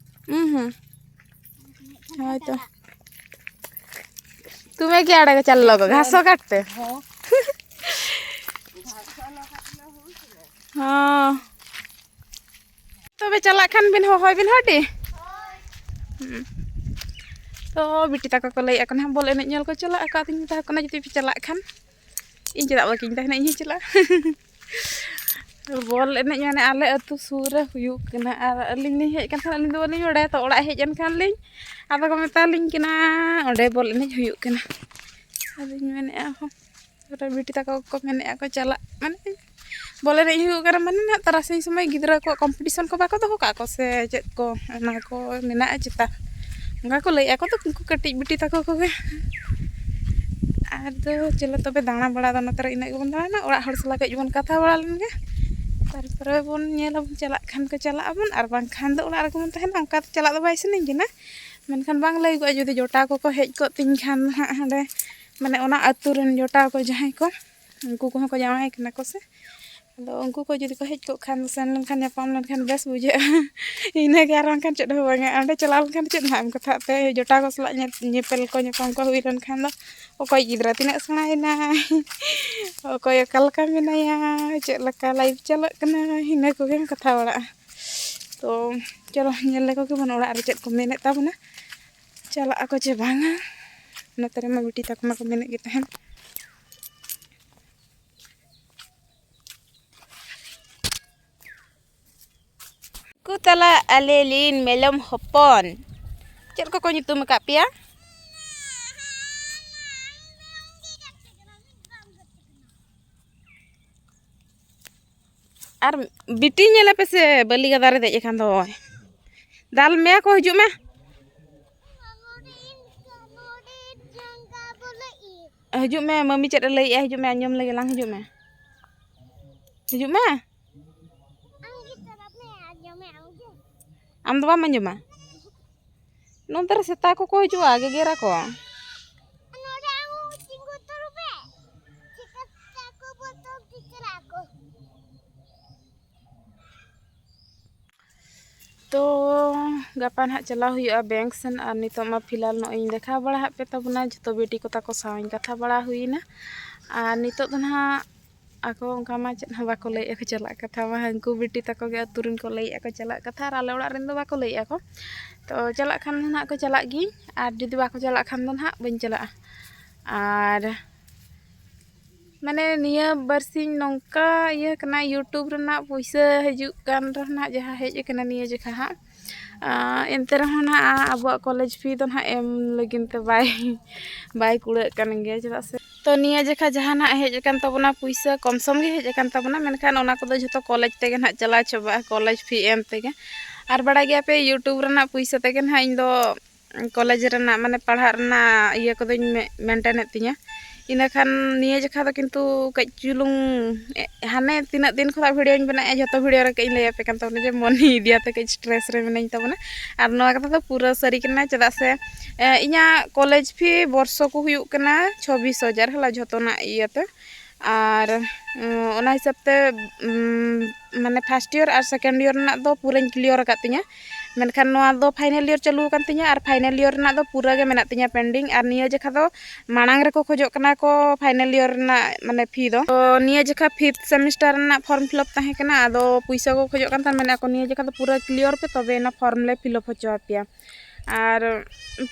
ᱦᱩᱸ, ᱦᱩᱸ᱾ ᱦᱳᱭ ᱛᱚ᱾ तुम्हें क्या अड़ेगा, चल लोग घासो काटते। हाँ। ᱛᱚᱵᱮ ᱪᱟᱞᱟᱜ ᱠᱷᱟᱱ ᱵᱤᱱ ᱦᱚᱦᱚᱭ ᱵᱤᱱ ᱦᱟᱹᱴᱤ᱾ ᱦᱩᱸ᱾ ᱛᱚ ᱵᱤᱴᱤ ᱛᱟᱠᱚ ᱠᱚ ᱞᱟᱹᱭᱮᱫ ᱠᱟᱱᱟ ᱵᱚᱞ ᱮᱱᱮᱡ ᱧᱮᱞ ᱠᱚ ᱪᱟᱞᱟᱜ ᱟᱠᱚ, ᱟᱫᱚᱧ ᱢᱮᱛᱟ ᱠᱚ ᱠᱟᱱᱟ ᱡᱩᱫᱤ ᱯᱮ ᱪᱟᱞᱟᱜ ᱠᱷᱟᱱ ᱤᱧ ᱪᱮᱫᱟᱜ ᱵᱟᱹᱠᱤᱧ ᱛᱟᱦᱮᱱᱟ, ᱤᱧ ᱦᱚᱸᱧ ᱪᱟᱞᱟᱜᱼᱟ᱾ ᱵᱚᱞ ᱮᱱᱮᱡ ᱢᱟᱱᱮ ᱟᱞᱮ ᱟᱹᱛᱩ ᱥᱩᱨ ᱨᱮ ᱦᱩᱭᱩᱜ ᱠᱟᱱᱟ, ᱟᱨ ᱟᱹᱞᱤᱧ ᱞᱤᱧ ᱦᱮᱡ ᱠᱟᱱ ᱠᱷᱟᱱ ᱟᱹᱞᱤᱧ ᱫᱚ ᱵᱟᱹᱞᱤᱧ ᱵᱟᱲᱟᱭᱟ᱾ ᱛᱚ ᱚᱲᱟᱜ ᱦᱮᱡ ᱮᱱ ᱠᱷᱟᱱ ᱞᱤᱧ ᱟᱫᱚ ᱠᱚ ᱢᱮᱛᱟᱞᱤᱧ ᱠᱟᱱᱟ ᱚᱸᱰᱮ ᱵᱚᱞ ᱮᱱᱮᱡ ᱦᱩᱭᱩᱜ ᱠᱟᱱᱟ᱾ ᱟᱫᱚᱧ ᱢᱮᱱᱮᱫᱼᱟ ᱦᱚᱸ, ᱛᱟᱨᱯᱚᱨᱮ ᱵᱤᱴᱤ ᱛᱟᱠᱚ ᱠᱚ ᱢᱮᱱᱮᱫᱼᱟ ᱠᱚ ᱪᱟᱞᱟᱜ, ᱢᱟᱱᱮ ᱵᱚᱞ ᱮᱱᱮᱡ ᱦᱩᱭᱩᱜ ᱠᱟᱱᱟ ᱢᱟᱱᱮ ᱱᱟᱜ ᱛᱟᱨᱟᱥᱤᱧ ᱥᱚᱢᱚᱭ ᱜᱤᱫᱽᱨᱟᱹ ᱠᱚᱣᱟᱜ ᱠᱚᱢᱯᱤᱴᱤᱥᱚᱱ ᱠᱚ ᱵᱟᱠᱚ ᱫᱚᱦᱚ ᱠᱟᱜᱼᱟ ᱠᱚ ᱥᱮ ᱪᱮᱫ ᱠᱚ, ᱚᱱᱟ ᱠᱚ ᱢᱮᱱᱟᱜᱼᱟ ᱪᱮᱛᱟ, ᱚᱱᱠᱟ ᱠᱚ ᱞᱟᱹᱭᱮᱫᱼᱟ ᱠᱚ᱾ ᱛᱚ ᱩᱱᱠᱩ ᱠᱟᱹᱴᱤᱡ ᱵᱤᱴᱤ ᱛᱟᱠᱚ ᱠᱚᱜᱮ ᱟᱫᱚ ᱪᱚᱞᱚ ᱛᱚᱵᱮ, ᱫᱟᱬᱟ ᱵᱟᱲᱟ ᱫᱚ ᱱᱚᱛᱮ ᱨᱮ ᱤᱱᱟᱹᱜ ᱜᱮᱵᱚᱱ ᱫᱟᱬᱟᱱᱟ, ᱚᱲᱟᱜ ᱦᱚᱲ ᱥᱟᱞᱟᱜ ᱠᱟᱹᱡ ᱵᱚᱱ ᱠᱟᱛᱷᱟ ᱵᱟᱲᱟ ᱞᱮᱱ ᱜᱮ, ᱛᱟᱨᱯᱚᱨᱮ ᱵᱚᱱ ᱧᱮᱞ ᱟᱵᱚᱱ, ᱪᱟᱞᱟᱜ ᱠᱷᱟᱱ ᱠᱚ ᱪᱟᱞᱟᱜ ᱟᱵᱚᱱ, ᱟᱨ ᱵᱟᱝᱠᱷᱟᱱ ᱫᱚ ᱚᱲᱟᱜ ᱨᱮᱜᱮ ᱵᱚᱱ ᱛᱟᱦᱮᱱᱟ᱾ ᱚᱱᱠᱟ ᱫᱚ ᱪᱟᱞᱟᱜ ᱫᱚ ᱵᱟᱭ ᱥᱟᱱᱟᱧ ᱠᱟᱱᱟ, ᱢᱮᱱᱠᱷᱟᱱ ᱵᱟᱝ ᱞᱟᱹᱭ ᱠᱚᱜᱼᱟ ᱡᱩᱫᱤ ᱡᱚᱴᱟᱣ ᱠᱚᱠᱚ ᱦᱮᱡ ᱠᱚᱜ ᱛᱤᱧ ᱠᱷᱟᱱ ᱦᱟᱸᱜ ᱦᱟᱸᱰᱮ, ᱢᱟᱱᱮ ᱚᱱᱟ ᱟᱹᱛᱩ ᱨᱮᱱ ᱡᱚᱴᱟᱣ ᱠᱚ ᱡᱟᱦᱟᱸᱭ ᱠᱚ, ᱩᱱᱠᱩ ᱠᱚᱦᱚᱸ ᱠᱚ ᱡᱟᱶᱟᱭ ᱠᱟᱱᱟ ᱠᱚ ᱥᱮ, ᱟᱫᱚ ᱩᱱᱠᱩ ᱠᱚ ᱡᱩᱫᱤ ᱠᱚ ᱦᱮᱡ ᱠᱚᱜ ᱠᱷᱟᱱ, ᱥᱮᱱ ᱞᱮᱱᱠᱷᱟᱱ ᱧᱟᱯᱟᱢ ᱞᱮᱱᱠᱷᱟᱱ ᱵᱮᱥ ᱵᱩᱡᱷᱟᱹᱜᱼᱟ᱾ ᱤᱱᱟᱹᱜᱮ, ᱟᱨ ᱵᱟᱝᱠᱷᱟᱱ ᱪᱮᱫ ᱦᱚᱸ ᱵᱟᱝᱟ᱾ ᱚᱸᱰᱮ ᱪᱟᱞᱟᱣ ᱞᱮᱱᱠᱷᱟᱱ ᱪᱮᱫ ᱦᱟᱸᱜ ᱮᱢ ᱠᱟᱛᱷᱟᱜ ᱛᱮ, ᱡᱚᱴᱟᱣ ᱠᱚ ᱥᱟᱞᱟᱜ ᱧᱮ-, ᱧᱮᱯᱮᱞ ᱠᱚ ᱧᱟᱯᱟᱢ ᱠᱚ ᱦᱩᱭ ᱞᱮᱱᱠᱷᱟᱱ ᱫᱚ ᱚᱠᱚᱭ ᱜᱤᱫᱽᱨᱟᱹ ᱛᱤᱱᱟᱹᱜ ᱥᱮᱬᱟᱭᱮᱱᱟᱭ, ᱚᱠᱚᱭ ᱚᱠᱟ ᱞᱮᱠᱟ ᱢᱮᱱᱟᱭᱟ, ᱪᱮᱫ ᱞᱮᱠᱟ life ᱪᱟᱞᱟᱜ ᱠᱟᱱᱟ, ᱤᱱᱟᱹ ᱠᱚᱜᱮᱢ ᱠᱟᱛᱷᱟ ᱵᱟᱲᱟᱜᱼᱟ᱾ ᱛᱚ ᱪᱚᱞᱚ ᱧᱮᱞ ᱞᱮᱠᱚ ᱜᱮᱵᱚᱱ ᱚᱲᱟᱜ ᱨᱮ ᱪᱮᱫ ᱠᱚ ᱢᱮᱱᱮᱫ ᱛᱟᱵᱚᱱᱟ, ᱪᱟᱞᱟᱜ ᱟᱠᱚ ᱪᱮ ᱵᱟᱝᱟ᱾ ᱱᱚᱛᱮ ᱨᱮᱢᱟ ᱵᱤᱴᱤ ᱛᱟᱠᱚ ᱢᱟᱠᱚ ᱢᱮᱱᱮᱫ ᱜᱮ ᱛᱟᱦᱮᱸᱫ᱾ ᱠᱚ ᱛᱟᱞᱟ ᱟᱞᱮ ᱞᱤᱱ ᱢᱮᱞᱚᱢ ᱦᱚᱯᱚᱱ᱾ ᱪᱮᱫ ᱠᱚᱠᱚ ᱧᱩᱛᱩᱢ ᱟᱠᱟᱫ ᱯᱮᱭᱟ? ᱟᱨ ᱵᱤᱴᱤ ᱧᱮᱞᱮ ᱯᱮᱥᱮ, ᱵᱟᱹᱞᱤ ᱜᱟᱫᱟ ᱨᱮ ᱫᱮᱡ ᱟᱠᱟᱱ ᱫᱚᱭ᱾ ᱫᱟᱞ ᱢᱮᱭᱟ ᱠᱚ, ᱦᱤᱡᱩᱜ ᱢᱮ᱾ ᱦᱤᱡᱩᱜ ᱢᱮ, ᱢᱟᱹᱢᱤ ᱪᱮᱫ ᱮ ᱞᱟᱹᱭᱮᱜᱼᱟ, ᱦᱤᱡᱩᱜ ᱢᱮ, ᱟᱸᱡᱚᱢ ᱞᱮᱜᱮ ᱞᱟᱝ, ᱦᱤᱡᱩᱜ ᱢᱮ᱾ ᱦᱤᱡᱩᱜ ᱢᱮ᱾ ᱟᱢ ᱫᱚ ᱵᱟᱢ ᱟᱸᱡᱚᱢᱟ? ᱱᱚᱱᱛᱮ ᱨᱮ ᱥᱮᱛᱟ ᱠᱚᱠᱚ ᱦᱤᱡᱩᱜᱼᱟ, ᱜᱮᱜᱮᱨ ᱟᱠᱚ᱾ ᱛᱚ ᱜᱟᱯᱟ ᱱᱟᱦᱟᱜ ᱪᱟᱞᱟᱣ ᱦᱩᱭᱩᱜᱼᱟ bank ᱥᱮᱱ, ᱟᱨ ᱱᱤᱛᱚᱜ ᱢᱟ ᱯᱷᱤᱞᱦᱟᱞ ᱱᱚᱜᱼᱚᱭ ᱤᱧ ᱫᱮᱠᱷᱟᱣ ᱵᱟᱲᱟ ᱦᱟᱜ ᱯᱮ ᱛᱟᱵᱚᱱᱟ, ᱡᱚᱛᱚ ᱵᱤᱴᱤ ᱠᱚ ᱛᱟᱠᱚ ᱥᱟᱶ ᱤᱧ ᱠᱟᱛᱷᱟ ᱵᱟᱲᱟ ᱦᱩᱭᱱᱟ᱾ ᱟᱨ ᱱᱤᱛᱚᱜ ᱫᱚ ᱱᱟᱦᱟᱜ ᱟᱠᱚ ᱚᱱᱠᱟ ᱢᱟ ᱪᱮᱫ ᱦᱚᱸ ᱵᱟᱠᱚ ᱞᱟᱹᱭᱮᱫᱼᱟ ᱠᱚ ᱪᱟᱞᱟᱜ ᱠᱟᱛᱷᱟ ᱢᱟ, ᱦᱟᱹᱱᱠᱩ ᱵᱤᱴᱤ ᱛᱟᱠᱚ ᱜᱮ ᱟᱹᱛᱩ ᱨᱮᱱ ᱠᱚ ᱞᱟᱹᱭᱮᱫᱼᱟ ᱠᱚ ᱪᱟᱞᱟᱜ ᱠᱟᱛᱷᱟ, ᱟᱨ ᱟᱞᱮ ᱚᱲᱟᱜ ᱨᱮᱱ ᱫᱚ ᱵᱟᱠᱚ ᱞᱟᱹᱭᱮᱫᱼᱟ ᱠᱚ᱾ ᱛᱚ ᱪᱟᱞᱟᱜ ᱠᱷᱟᱱ ᱫᱚ ᱱᱟᱦᱟᱜ ᱠᱚ ᱪᱟᱞᱟᱜ ᱜᱤᱧ, ᱟᱨ ᱡᱩᱫᱤ ᱵᱟᱠᱚ ᱪᱟᱞᱟᱜ ᱠᱷᱟᱱ ᱫᱚ ᱱᱟᱦᱟᱜ ᱵᱟᱹᱧ ᱪᱟᱞᱟᱜᱼᱟ᱾ ᱟᱨ ᱢᱟᱱᱮ ᱱᱤᱭᱟᱹ ᱵᱟᱨᱥᱤᱧ ᱱᱚᱝᱠᱟ ᱤᱭᱟᱹ ᱠᱟᱱᱟ, YouTube ᱨᱮᱱᱟᱜ ᱯᱩᱭᱥᱟᱹ ᱦᱤᱡᱩᱜ ᱠᱟᱱ ᱨᱮᱦᱚᱸ ᱱᱟᱦᱟᱜ, ᱡᱟᱦᱟᱸ ᱦᱮᱡ ᱟᱠᱟᱱᱟ ᱱᱤᱭᱟᱹ ᱡᱚᱠᱷᱟ ᱦᱟᱸᱜ, ᱟᱸ, ᱮᱱᱛᱮ ᱨᱮᱦᱚᱸ ᱱᱟᱦᱟᱜ ᱟᱵᱚᱣᱟᱜ college fee ᱫᱚ ᱱᱟᱦᱟᱜ ᱮᱢ ᱞᱟᱹᱜᱤᱫ ᱛᱮ ᱵᱟᱭ, ᱵᱟᱭ ᱠᱩᱲᱟᱹᱜ ᱠᱟᱱ ᱜᱮᱭᱟ, ᱪᱮᱫᱟᱜ ᱥᱮ ᱛᱚ ᱱᱤᱭᱟᱹ ᱡᱚᱠᱷᱟ ᱡᱟᱦᱟᱸ ᱱᱟᱦᱟᱜ ᱦᱮᱡ ᱟᱠᱟᱱ ᱛᱟᱵᱚᱱᱟ ᱯᱩᱭᱥᱟᱹ, ᱠᱚᱢ ᱥᱚᱢ ᱜᱮ ᱦᱮᱡ ᱟᱠᱟᱱ ᱛᱟᱵᱚᱱᱟ, ᱢᱮᱱᱠᱷᱟᱱ ᱚᱱᱟ ᱠᱚᱫᱚ ᱡᱷᱚᱛᱚ college ᱛᱮᱜᱮ ᱱᱟᱦᱟᱜ ᱪᱟᱞᱟᱣ ᱪᱟᱵᱟᱜᱼᱟ, college fee ᱮᱢ ᱛᱮᱜᱮ᱾ ᱟᱨ ᱵᱟᱲᱟᱭ ᱜᱮᱭᱟ ᱯᱮ, YouTube ᱨᱮᱱᱟᱜ ᱯᱩᱭᱥᱟᱹ ᱛᱮᱜᱮ ᱱᱟᱦᱟᱜ ᱤᱧ ᱫᱚ ᱠᱚᱞᱮᱡᱽ ᱨᱮᱱᱟᱜ ᱢᱟᱱᱮ ᱯᱟᱲᱦᱟᱜ ᱨᱮᱱᱟᱜ ᱤᱭᱟᱹ ᱠᱚᱫᱚᱧ ᱢᱮ-, ᱢᱮᱱᱴᱮᱱᱮᱫ ᱛᱤᱧᱟᱹ᱾ ᱤᱱᱟᱹ ᱠᱷᱟᱱ ᱱᱤᱭᱟᱹ ᱡᱚᱠᱷᱟ ᱫᱚ ᱠᱤᱱᱛᱩ ᱠᱟᱹᱡ ᱪᱩᱞᱩᱝ ᱮ-, ᱦᱟᱱᱮ ᱛᱤᱱᱟᱹᱜ ᱫᱤᱱ ᱠᱷᱚᱱᱟᱜ ᱵᱷᱤᱰᱤᱭᱳᱧ ᱵᱮᱱᱟᱣᱮᱫᱼᱟ, ᱡᱷᱚᱛᱚ ᱵᱷᱤᱰᱤᱭᱳ ᱨᱮ ᱠᱟᱹᱡ ᱤᱧ ᱞᱟᱹᱭ ᱟᱯᱮ ᱠᱟᱱ ᱛᱟᱵᱚᱱᱟ ᱡᱮ ᱢᱚᱱᱤ ᱤᱫᱤᱭᱟᱛᱮ ᱠᱟᱹᱡ ᱥᱴᱨᱮᱥ ᱨᱮ ᱢᱤᱱᱟᱹᱧ ᱛᱟᱵᱚᱱᱟ᱾ ᱟᱨ ᱱᱚᱣᱟ ᱠᱟᱛᱷᱟ ᱫᱚ ᱯᱩᱨᱟᱹ ᱥᱟᱹᱨᱤ ᱠᱟᱱᱟ, ᱪᱮᱫᱟᱜ ᱥᱮ ᱮ, ᱤᱧᱟᱹᱜ ᱠᱚᱞᱮᱡᱽ ᱯᱷᱤ ᱵᱚᱨᱥᱚ ᱠᱚ ᱦᱩᱭᱩᱜ ᱠᱟᱱᱟ ᱪᱷᱚᱵᱵᱤᱥ ᱦᱟᱡᱟᱨ ᱦᱮᱞᱟ ᱡᱷᱚᱛᱚᱱᱟᱜ ᱤᱭᱟᱹᱛᱮ᱾ ᱟᱨ ᱩᱸ, ᱚᱱᱟ ᱦᱤᱥᱟᱹᱵ ᱛᱮ ᱩᱸ, ᱢᱟᱱᱮ ᱯᱷᱟᱥᱴ ᱤᱭᱟᱨ ᱟᱨ ᱥᱮᱠᱮᱱᱰ ᱤᱭᱟᱨ ᱨᱮᱱᱟᱜ ᱫᱚ ᱯᱩᱨᱟᱹᱧ ᱠᱞᱤᱭᱟᱨ ᱟᱠᱟᱫ ᱛᱤᱧᱟᱹ᱾ ᱢᱮᱱᱠᱷᱟᱱ ᱱᱚᱣᱟ ᱫᱚ ᱯᱷᱟᱭᱱᱟᱞ ᱤᱭᱟᱨ ᱪᱟᱹᱞᱩ ᱟᱠᱟᱱ ᱛᱤᱧᱟᱹ ᱟᱨ ᱯᱷᱟᱭᱱᱟᱞ ᱤᱭᱟᱨ ᱨᱮᱱᱟᱜ ᱫᱚ ᱯᱩᱨᱟᱹ ᱜᱮ ᱢᱮᱱᱟᱜ ᱛᱤᱧᱟᱹ ᱯᱮᱱᱰᱤᱝ᱾ ᱟᱨ ᱱᱤᱭᱟᱹ ᱡᱮᱠᱷᱟ ᱫᱚ ᱢᱟᱲᱟᱝ ᱨᱮᱠᱚ ᱠᱷᱚᱡᱚᱜ ᱠᱟᱱᱟ ᱠᱚ ᱯᱷᱟᱭᱱᱟᱞ ᱤᱭᱟᱨ ᱨᱮᱱᱟᱜ ᱢᱟᱱᱮ ᱯᱷᱤ ᱫᱚ᱾ ᱛᱚ ᱱᱤᱭᱟᱹ ᱡᱮᱠᱷᱟ ᱯᱷᱤᱯᱛᱷ ᱥᱮᱢᱤᱥᱴᱟᱨ ᱨᱮᱱᱟᱜ ᱯᱷᱚᱨᱢ ᱯᱷᱤᱞᱟᱯ ᱛᱟᱦᱮᱸ ᱠᱟᱱᱟ, ᱟᱫᱚ ᱯᱩᱭᱥᱟᱹ ᱠᱚ ᱠᱷᱚᱡᱚᱜ ᱠᱟᱱ ᱛᱟᱦᱮᱸ, ᱢᱮᱱᱮᱫ ᱟᱠᱚ ᱱᱤᱭᱟᱹ ᱡᱮᱠᱷᱟ ᱫᱚ ᱯᱩᱨᱟᱹ ᱠᱞᱤᱭᱟᱨ ᱯᱮ, ᱛᱚᱵᱮ ᱮᱱᱟ ᱯᱷᱚᱨᱢ ᱞᱮ ᱯᱷᱤᱞᱟᱯ ᱦᱚᱪᱚ ᱟᱯᱮᱭᱟ᱾ ᱟᱨ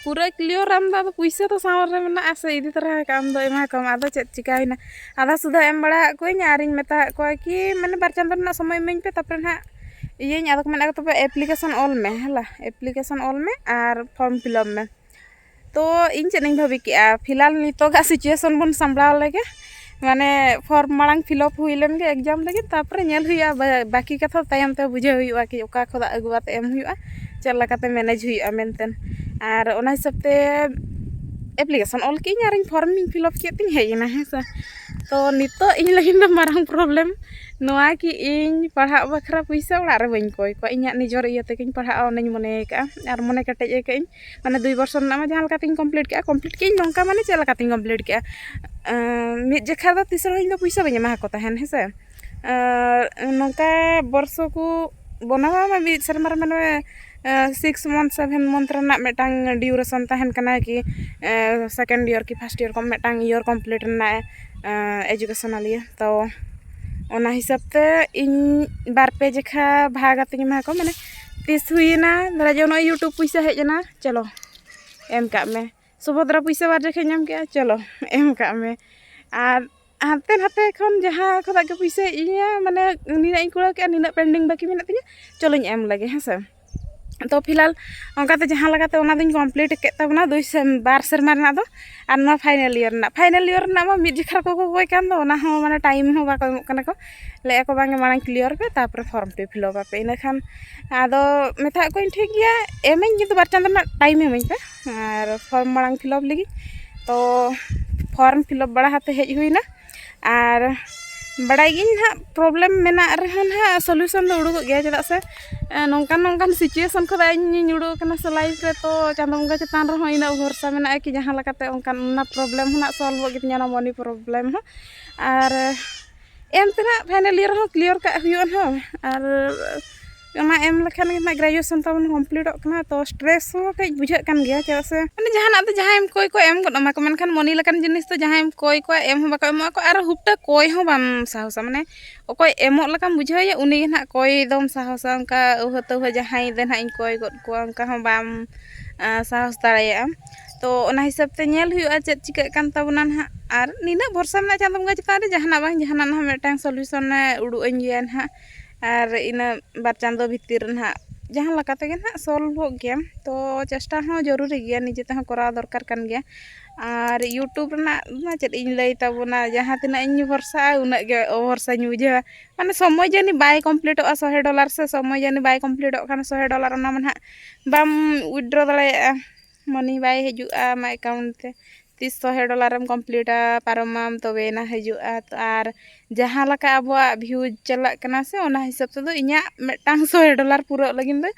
ᱯᱩᱨᱟᱹ ᱠᱞᱤᱭᱟᱨ ᱟᱢ ᱫᱚ ᱟᱫᱚ ᱯᱩᱭᱥᱟᱹ ᱫᱚ ᱥᱟᱶ ᱨᱮ ᱢᱮᱱᱟᱜᱼᱟ ᱥᱮ, ᱤᱫᱤ ᱛᱚᱨᱟ ᱟᱠᱟᱫ ᱟᱢ ᱫᱚ ᱮᱢᱟ ᱠᱚᱢ, ᱟᱫᱚ ᱪᱮᱫ ᱪᱤᱠᱟᱹᱭᱮᱱᱟ? ᱟᱫᱷᱟ ᱥᱩᱫᱷᱟᱹ ᱮᱢ ᱵᱟᱲᱟ ᱟᱫ ᱠᱚᱣᱟᱹᱧ ᱟᱨᱤᱧ ᱢᱮᱛᱟᱫ ᱠᱚᱣᱟ ᱠᱤ ᱢᱟᱱᱮ ᱵᱟᱨ ᱪᱟᱸᱫᱳ ᱨᱮᱱᱟᱜ ᱥᱚᱢᱚᱭ ᱤᱢᱟᱹᱧ ᱯᱮ, ᱛᱟᱨᱯᱚᱨᱮ ᱱᱟᱦᱟᱜ ᱤᱭᱟᱹᱧ᱾ ᱟᱫᱚ ᱠᱚ ᱢᱮᱱᱟ ᱛᱚᱵᱮ ᱮᱯᱞᱤᱠᱮᱥᱚᱱ ᱚᱞ ᱢᱮ, ᱦᱮᱞᱟ, ᱮᱯᱞᱤᱠᱮᱥᱚᱱ ᱚᱞ ᱢᱮ ᱟᱨ ᱯᱷᱚᱨᱢ ᱯᱷᱤᱞᱟᱯ ᱢᱮ᱾ ᱛᱚ ᱤᱧ ᱪᱮᱫ ᱤᱧ ᱵᱷᱟᱹᱵᱤ ᱠᱮᱜᱼᱟ, ᱯᱷᱤᱞᱦᱟᱞ ᱱᱤᱛᱚᱜᱟᱜ ᱥᱤᱪᱩᱭᱮᱥᱚᱱ ᱵᱚᱱ ᱥᱟᱢᱵᱲᱟᱣ ᱞᱮᱜᱮ, ᱢᱟᱱᱮ ᱯᱷᱚᱨᱢ ᱢᱟᱲᱟᱝ ᱯᱷᱤᱞᱟᱯ ᱦᱩᱭ ᱞᱮᱱ ᱜᱮ ᱮᱠᱡᱟᱢ ᱞᱟᱹᱜᱤᱫ, ᱛᱟᱨᱯᱚᱨᱮ ᱧᱮᱞ ᱦᱩᱭᱩᱜᱼᱟ ᱵᱟ-, ᱵᱟᱹᱠᱤ ᱠᱟᱛᱷᱟ ᱛᱟᱭᱚᱢ ᱛᱮ ᱵᱩᱡᱷᱟᱹᱣ ᱦᱩᱭᱩᱜᱼᱟ ᱠᱤ ᱚᱠᱟ ᱠᱷᱚᱱᱟᱜ ᱟᱹᱜᱩ ᱠᱟᱛᱮ ᱮᱢ ᱦᱩᱭᱩᱜᱼᱟ, ᱪᱮᱫ ᱞᱮᱠᱟᱛᱮ ᱢᱮᱱᱮᱡᱽ ᱦᱩᱭᱩᱜᱼᱟ ᱢᱮᱱᱛᱮ᱾ ᱟᱨ ᱚᱱᱟ ᱦᱤᱥᱟᱹᱵ ᱛᱮ ᱮᱯᱞᱤᱠᱮᱥᱚᱱ ᱚᱞ ᱠᱮᱜᱼᱟᱹᱧ ᱟᱨᱤᱧ ᱯᱷᱚᱨᱢ ᱤᱧ ᱯᱷᱤᱞᱟᱯ ᱠᱮᱫ ᱛᱤᱧ ᱦᱮᱡ ᱮᱱᱟ, ᱦᱮᱸ ᱥᱮ᱾ ᱛᱚ ᱱᱤᱛᱚᱜ ᱤᱧ ᱞᱟᱹᱜᱤᱫ ᱫᱚ ᱢᱟᱨᱟᱝ ᱯᱨᱚᱵᱞᱮᱢ ᱱᱚᱣᱟ ᱠᱤ ᱤᱧ ᱯᱟᱲᱦᱟᱜ ᱵᱟᱠᱷᱨᱟ ᱯᱩᱭᱥᱟᱹ ᱚᱲᱟᱜ ᱨᱮ ᱵᱟᱹᱧ ᱠᱚᱭ ᱠᱚᱣᱟ, ᱤᱧᱟᱹᱜ ᱱᱤᱡᱮᱨ ᱤᱭᱟᱹ ᱛᱮᱜᱮᱧ ᱯᱟᱲᱦᱟᱜᱼᱟ, ᱚᱱᱟᱧ ᱢᱚᱱᱮ ᱟᱠᱟᱫᱼᱟ ᱟᱨ ᱢᱚᱱᱮ ᱠᱮᱴᱮᱡ ᱟᱠᱟᱫ ᱟᱹᱧ᱾ ᱢᱟᱱᱮ ᱫᱩᱭ ᱵᱚᱨᱥᱚ ᱨᱮᱱᱟᱜ ᱢᱟ ᱡᱟᱦᱟᱸ ᱞᱮᱠᱟᱛᱤᱧ ᱠᱚᱢᱯᱞᱤᱴ ᱠᱮᱜᱼᱟ, ᱠᱚᱢᱯᱞᱤᱴ ᱠᱮᱜᱼᱟᱹᱧ ᱱᱚᱝᱠᱟ, ᱢᱟᱱᱮ ᱪᱮᱫ ᱞᱮᱠᱟᱛᱤᱧ ᱠᱚᱢᱯᱞᱤᱴ ᱠᱮᱜᱼᱟ? ᱟᱸ, ᱢᱤᱫ ᱡᱮᱠᱷᱟ ᱫᱚ ᱛᱤᱥ ᱨᱮᱦᱚᱸ ᱤᱧ ᱫᱚ ᱯᱩᱭᱥᱟᱹ ᱵᱟᱹᱧ ᱮᱢᱟ ᱠᱚ ᱛᱟᱦᱮᱱ, ᱦᱮᱸ ᱥᱮ᱾ ᱟᱨ ᱱᱚᱝᱠᱟ ᱵᱚᱨᱥᱚ ᱠᱚ ᱵᱚᱱᱟᱣᱟ, ᱢᱤᱫ ᱥᱮᱨᱢᱟ ᱨᱮ ᱢᱟᱱᱮ, ᱟᱸ, ᱥᱤᱠᱥ ᱢᱚᱱᱛᱷ, ᱥᱮᱵᱷᱮᱱ ᱢᱚᱱᱛᱷ ᱨᱮᱱᱟᱜ ᱢᱤᱫᱴᱟᱝ ᱰᱤᱭᱩᱨᱮᱥᱚᱱ ᱛᱟᱦᱮᱱ ᱠᱟᱱᱟ ᱠᱤ, ᱟᱸ, ᱥᱮᱠᱮᱱᱰ ᱤᱭᱟᱨ ᱠᱤ ᱯᱷᱟᱥᱴ ᱤᱭᱟᱨ ᱠᱚ ᱢᱤᱫᱴᱟᱝ ᱤᱭᱟᱨ ᱠᱚᱢᱯᱞᱤᱴ ᱨᱮᱱᱟᱜ, ᱟᱸ, ᱮᱡᱩᱠᱮᱥᱚᱱᱟᱞ ᱤᱭᱟᱹ᱾ ᱛᱚ ᱚᱱᱟ ᱦᱤᱥᱟᱹᱵ ᱛᱮ ᱤᱧ ᱵᱟᱨ ᱯᱮ ᱡᱮᱠᱷᱟ ᱵᱷᱟᱜᱽ ᱠᱟᱛᱮᱧ ᱮᱢᱟ ᱠᱚᱣᱟ, ᱢᱟᱱᱮ ᱛᱤᱥ ᱦᱩᱭᱮᱱᱟ, ᱫᱷᱚᱨᱟ ᱡᱮ ᱱᱚᱜᱼᱚᱭ YouTube ᱯᱩᱭᱥᱟᱹ ᱦᱮᱡ ᱮᱱᱟ, ᱪᱚᱞᱚ ᱮᱢ ᱠᱟᱜ ᱢᱮ᱾ ᱥᱩᱵᱷᱚᱫᱨᱟ ᱯᱩᱭᱥᱟᱹ ᱵᱟᱨ ᱡᱚᱠᱷᱮᱡ ᱧᱟᱢ ᱠᱮᱜᱼᱟ, ᱪᱚᱞᱚ ᱮᱢ ᱠᱟᱜ ᱢᱮ᱾ ᱟᱨ ᱦᱟᱱᱛᱮ ᱱᱟᱛᱮ ᱠᱷᱚᱱ ᱡᱟᱦᱟᱸ ᱠᱷᱚᱱᱟᱜ ᱜᱮ ᱯᱩᱭᱥᱟᱹ ᱦᱮᱡ ᱤᱧᱟ, ᱢᱟᱱᱮ ᱱᱤᱱᱟᱹᱜ ᱤᱧ ᱠᱩᱲᱟᱹᱣ ᱠᱮᱜᱼᱟ, ᱱᱤᱱᱟᱹᱜ ᱯᱮᱱᱰᱤᱝ ᱵᱟᱹᱠᱤ ᱢᱮᱱᱟᱜ ᱛᱤᱧᱟ, ᱪᱚᱞᱚᱧ ᱮᱢ ᱞᱮᱜᱮ, ᱦᱮᱸ ᱥᱮ᱾ ᱛᱚ ᱯᱷᱤᱞᱦᱟᱞ ᱚᱱᱠᱟᱛᱮ ᱡᱟᱦᱟᱸ ᱞᱮᱠᱟᱛᱮ ᱚᱱᱟ ᱫᱚᱧ ᱠᱚᱢᱯᱞᱤᱴ ᱠᱮᱫ ᱛᱟᱵᱚᱱᱟ ᱫᱩᱭ ᱥᱮᱨ ᱵᱟᱨ ᱥᱮᱨᱢᱟ ᱨᱮᱱᱟᱜ ᱫᱚ᱾ ᱟᱨ ᱱᱚᱣᱟ ᱯᱷᱟᱭᱱᱟᱞ ᱤᱭᱟᱨ ᱨᱮᱱᱟᱜ ᱯᱷᱟᱭᱱᱟᱞ ᱤᱭᱟᱨ ᱨᱮᱱᱟᱜ ᱢᱟ ᱢᱤᱫ ᱡᱚᱠᱷᱟ ᱨᱮᱠᱚ ᱠᱚᱠᱚᱭ ᱠᱟᱱ ᱫᱚ, ᱚᱱᱟ ᱦᱚᱸ ᱢᱟᱱᱮ ᱴᱟᱭᱤᱢ ᱦᱚᱸ ᱵᱟᱠᱚ ᱮᱢᱚᱜ ᱠᱟᱱᱟ ᱠᱚ᱾ ᱞᱟᱹᱭᱮᱫᱼᱟ ᱠᱚ ᱵᱟᱝ ᱢᱟᱲᱟᱝ ᱠᱞᱤᱭᱟᱨ ᱯᱮ, ᱛᱟᱨᱯᱚᱨᱮ ᱯᱷᱚᱨᱢ ᱯᱮ ᱯᱷᱤᱞᱟᱯ ᱟᱯᱮ᱾ ᱤᱱᱟᱹᱠᱷᱟᱱ ᱟᱫᱚ ᱢᱮᱛᱟᱜ ᱠᱚᱣᱟᱧ ᱴᱷᱤᱠ ᱜᱮᱭᱟ, ᱮᱢᱟᱹᱧ ᱠᱤᱱᱛᱩ ᱵᱟᱨ ᱪᱟᱸᱫᱳ ᱨᱮᱱᱟᱜ ᱴᱟᱭᱤᱢ ᱮᱢᱟᱹᱧ ᱯᱮ ᱟᱨ ᱯᱷᱚᱨᱢ ᱢᱟᱲᱟᱝ ᱯᱷᱤᱞᱟᱯ ᱞᱟᱹᱜᱤᱫ᱾ ᱛᱚ ᱯᱷᱚᱨᱢ ᱯᱷᱤᱞᱟᱯ ᱵᱟᱲᱟ ᱠᱟᱛᱮ ᱦᱮᱡ ᱦᱩᱭᱱᱟ᱾ ᱟᱨ ᱵᱟᱲᱟᱭ ᱜᱤᱭᱟᱹᱧ ᱱᱟᱦᱟᱜ ᱯᱨᱚᱵᱞᱮᱢ ᱢᱮᱱᱟᱜ ᱨᱮᱦᱚᱸ ᱱᱟᱦᱟᱜ ᱥᱚᱞᱤᱭᱩᱥᱚᱱ ᱫᱚ ᱩᱰᱩᱠᱚᱜ ᱜᱮᱭᱟ, ᱪᱮᱫᱟᱜ ᱥᱮ ᱱᱚᱝᱠᱟᱱ ᱱᱚᱝᱠᱟᱱ ᱥᱤᱪᱩᱭᱮᱥᱚᱱ ᱠᱷᱚᱱ ᱫᱚ ᱤᱧᱤᱧ ᱩᱰᱩᱠ ᱟᱠᱟᱱᱟ ᱥᱮ ᱞᱟᱭᱤᱯᱷ ᱨᱮ᱾ ᱛᱚ ᱪᱟᱸᱫᱳ ᱵᱚᱸᱜᱟ ᱪᱮᱛᱟᱱ ᱨᱮᱦᱚᱸ ᱤᱱᱟᱹᱜ ᱵᱷᱚᱨᱥᱟ ᱢᱮᱱᱟᱜᱼᱟ ᱠᱤ ᱡᱟᱦᱟᱸ ᱞᱮᱠᱟᱛᱮ ᱚᱱᱠᱟᱱ ᱚᱱᱟ ᱯᱨᱚᱵᱞᱮᱢ ᱦᱚᱸ ᱱᱟᱦᱟᱜ ᱥᱚᱞᱵᱷᱚᱜ ᱜᱮᱛᱤᱧᱟ, ᱚᱱᱟ ᱢᱟᱱᱤ ᱯᱨᱚᱵᱞᱮᱢ ᱦᱚᱸ᱾ ᱟᱨ ᱮᱢ ᱛᱮ ᱱᱟᱦᱟᱜ ᱯᱷᱟᱭᱱᱟᱞ ᱤᱭᱟᱨ ᱨᱮᱦᱚᱸ ᱠᱞᱤᱭᱟᱨ ᱠᱟᱜ ᱦᱩᱭᱩᱜᱼᱟ ᱱᱟᱦᱟᱜ᱾ ᱟᱨ ᱚᱱᱟ ᱮᱢ ᱞᱮᱠᱷᱟᱱ ᱜᱮ ᱱᱟᱦᱟᱜ ᱜᱨᱮᱡᱩᱭᱮᱥᱚᱱ ᱛᱟᱵᱚᱱ ᱠᱚᱢᱯᱞᱤᱴᱚᱜ ᱠᱟᱱᱟ᱾ ᱛᱚ ᱥᱴᱨᱮᱥ ᱦᱚᱸ ᱠᱟᱹᱡ ᱵᱩᱡᱷᱟᱹᱜ ᱠᱟᱱ ᱜᱮᱭᱟ, ᱪᱮᱫᱟᱜ ᱥᱮ ᱢᱟᱱᱮ ᱡᱟᱦᱟᱱᱟᱜ ᱫᱚ ᱡᱟᱦᱟᱸᱭ ᱮᱢ ᱠᱚᱭ ᱠᱚ ᱮᱢ ᱜᱚᱫ ᱟᱢᱟ ᱠᱚ, ᱢᱮᱱᱠᱷᱟᱱ ᱢᱚᱱᱤ ᱞᱮᱠᱟᱱ ᱡᱤᱱᱤᱥ ᱫᱚ ᱡᱟᱦᱟᱸᱭ ᱮᱢ ᱠᱚᱭ ᱠᱚᱣᱟ ᱮᱢ ᱦᱚᱸ ᱵᱟᱠᱚ ᱮᱢᱚᱜ ᱟᱠᱚ᱾ ᱟᱨ ᱦᱩᱯᱴᱟᱹ ᱠᱚᱭ ᱦᱚᱸ ᱵᱟᱢ ᱥᱟᱦᱚᱥᱟ, ᱢᱟᱱᱮ ᱚᱠᱚᱭ ᱮᱢᱚᱜ ᱞᱮᱠᱟᱢ ᱵᱩᱡᱷᱟᱹᱣᱮᱭᱟ ᱩᱱᱤ ᱜᱮ ᱱᱟᱦᱟᱜ ᱠᱚᱭ ᱫᱚᱢ ᱥᱟᱦᱚᱥᱟ᱾ ᱚᱱᱠᱟ ᱟᱹᱣᱦᱟᱹ ᱛᱟᱹᱣᱦᱟᱹ ᱡᱟᱦᱟᱸᱭ ᱫᱚ ᱱᱟᱦᱟᱜ ᱤᱧ ᱠᱚᱭ ᱜᱚᱫ ᱠᱚᱣᱟ, ᱚᱱᱠᱟ ᱦᱚᱸ ᱵᱟᱢ ᱥᱟᱦᱚᱥ ᱫᱟᱲᱮᱭᱟᱜᱼᱟ᱾ ᱛᱚ ᱚᱱᱟ ᱦᱤᱥᱟᱹᱵ ᱛᱮ ᱧᱮᱞ ᱦᱩᱭᱩᱜᱼᱟ ᱪᱮᱫ ᱪᱤᱠᱟᱹᱜ ᱠᱟᱱ ᱛᱟᱵᱚᱱᱟ ᱱᱟᱦᱟᱜ᱾ ᱟᱨ ᱱᱤᱱᱟᱹᱜ ᱵᱷᱚᱨᱥᱟ ᱢᱮᱱᱟᱜᱼᱟ ᱪᱟᱸᱫᱳ ᱵᱚᱸᱜᱟ ᱪᱮᱛᱟᱱ ᱨᱮ, ᱡᱟᱦᱟᱱᱟᱜ ᱵᱟᱝ ᱡᱟᱦᱟᱱᱟᱜ ᱱᱟᱦᱟᱜ ᱢᱤᱫᱴᱟᱝ ᱥᱚᱞᱤᱭᱩᱥᱚᱱᱮ ᱩᱰᱩᱠ ᱟᱹᱧ ᱜᱮᱭᱟ ᱱᱟᱦᱟᱜ᱾ ᱟᱨ ᱤᱱᱟᱹ ᱵᱟᱨ ᱪᱟᱸᱫᱳ ᱵᱷᱤᱛᱤᱨ ᱨᱮ ᱱᱟᱦᱟᱜ ᱡᱟᱦᱟᱸ ᱞᱮᱠᱟ ᱛᱮᱜᱮ ᱱᱟᱦᱟᱜ ᱥᱚᱞᱵᱷᱚᱜ ᱜᱮᱭᱟ᱾ ᱛᱚ ᱪᱮᱥᱴᱟ ᱦᱚᱸ ᱡᱚᱨᱩᱨᱤ ᱜᱮᱭᱟ, ᱱᱤᱡᱮ ᱛᱮᱦᱚᱸ ᱠᱚᱨᱟᱣ ᱫᱚᱨᱠᱟᱨ ᱠᱟᱱ ᱜᱮᱭᱟ᱾ ᱟᱨ ᱤᱭᱩᱴᱩᱵᱽ ᱨᱮᱱᱟᱜ ᱢᱟ ᱪᱮᱫ ᱤᱧ ᱞᱟᱹᱭ ᱛᱟᱵᱚᱱᱟ, ᱡᱟᱦᱟᱸ ᱛᱤᱱᱟᱹᱜ ᱤᱧ ᱵᱷᱚᱨᱥᱟᱜᱼᱟ ᱩᱱᱟᱹᱜ ᱜᱮ ᱚᱵᱷᱚᱨᱥᱟᱧ ᱵᱩᱡᱷᱟᱹᱣᱟ᱾ ᱢᱟᱱᱮ ᱥᱚᱢᱚᱭ ᱡᱟᱹᱱᱤᱡ ᱵᱟᱭ ᱠᱚᱢᱯᱞᱤᱴᱚᱜᱼᱟ ᱥᱚᱦᱮ ᱰᱚᱞᱟᱨ, ᱥᱮ ᱥᱚᱢᱚᱭ ᱡᱟᱹᱱᱤᱡ ᱵᱟᱭ ᱠᱚᱢᱯᱞᱤᱴᱚᱜ ᱠᱷᱟᱱ ᱥᱚᱦᱮ ᱰᱚᱞᱟᱨ ᱚᱱᱟ ᱢᱟ ᱱᱟᱦᱟᱜ ᱵᱟᱢ ᱩᱭᱤᱰᱨᱚ ᱫᱟᱲᱮᱭᱟᱜᱼᱟ, ᱢᱟᱱᱤ ᱵᱟᱭ ᱦᱤᱡᱩᱜᱼᱟ ᱟᱢᱟᱜ ᱮᱠᱟᱣᱩᱱᱴ ᱛᱮ᱾ ᱛᱤᱥ ᱥᱚᱦᱮ ᱰᱚᱞᱟᱨᱮᱢ ᱠᱚᱢᱯᱞᱤᱴᱟ, ᱯᱟᱨᱚᱢᱟᱢ, ᱛᱚᱵᱮᱭᱮᱱᱟ ᱦᱤᱡᱩᱜᱼᱟ᱾ ᱛᱚ ᱟᱨ ᱡᱟᱦᱟᱸ ᱞᱮᱠᱟ ᱟᱵᱚᱣᱟᱜ ᱵᱷᱤᱭᱩᱡᱽ ᱪᱟᱞᱟᱜ ᱠᱟᱱᱟ ᱥᱮ, ᱚᱱᱟ ᱦᱤᱥᱟᱹᱵ ᱛᱮᱫᱚ ᱤᱧᱟᱹᱜ ᱢᱤᱫᱴᱟᱝ ᱥᱚᱦᱮ ᱰᱚᱞᱟᱨ ᱯᱩᱨᱟᱹᱜ ᱞᱟᱹᱜᱤᱫ ᱫᱚ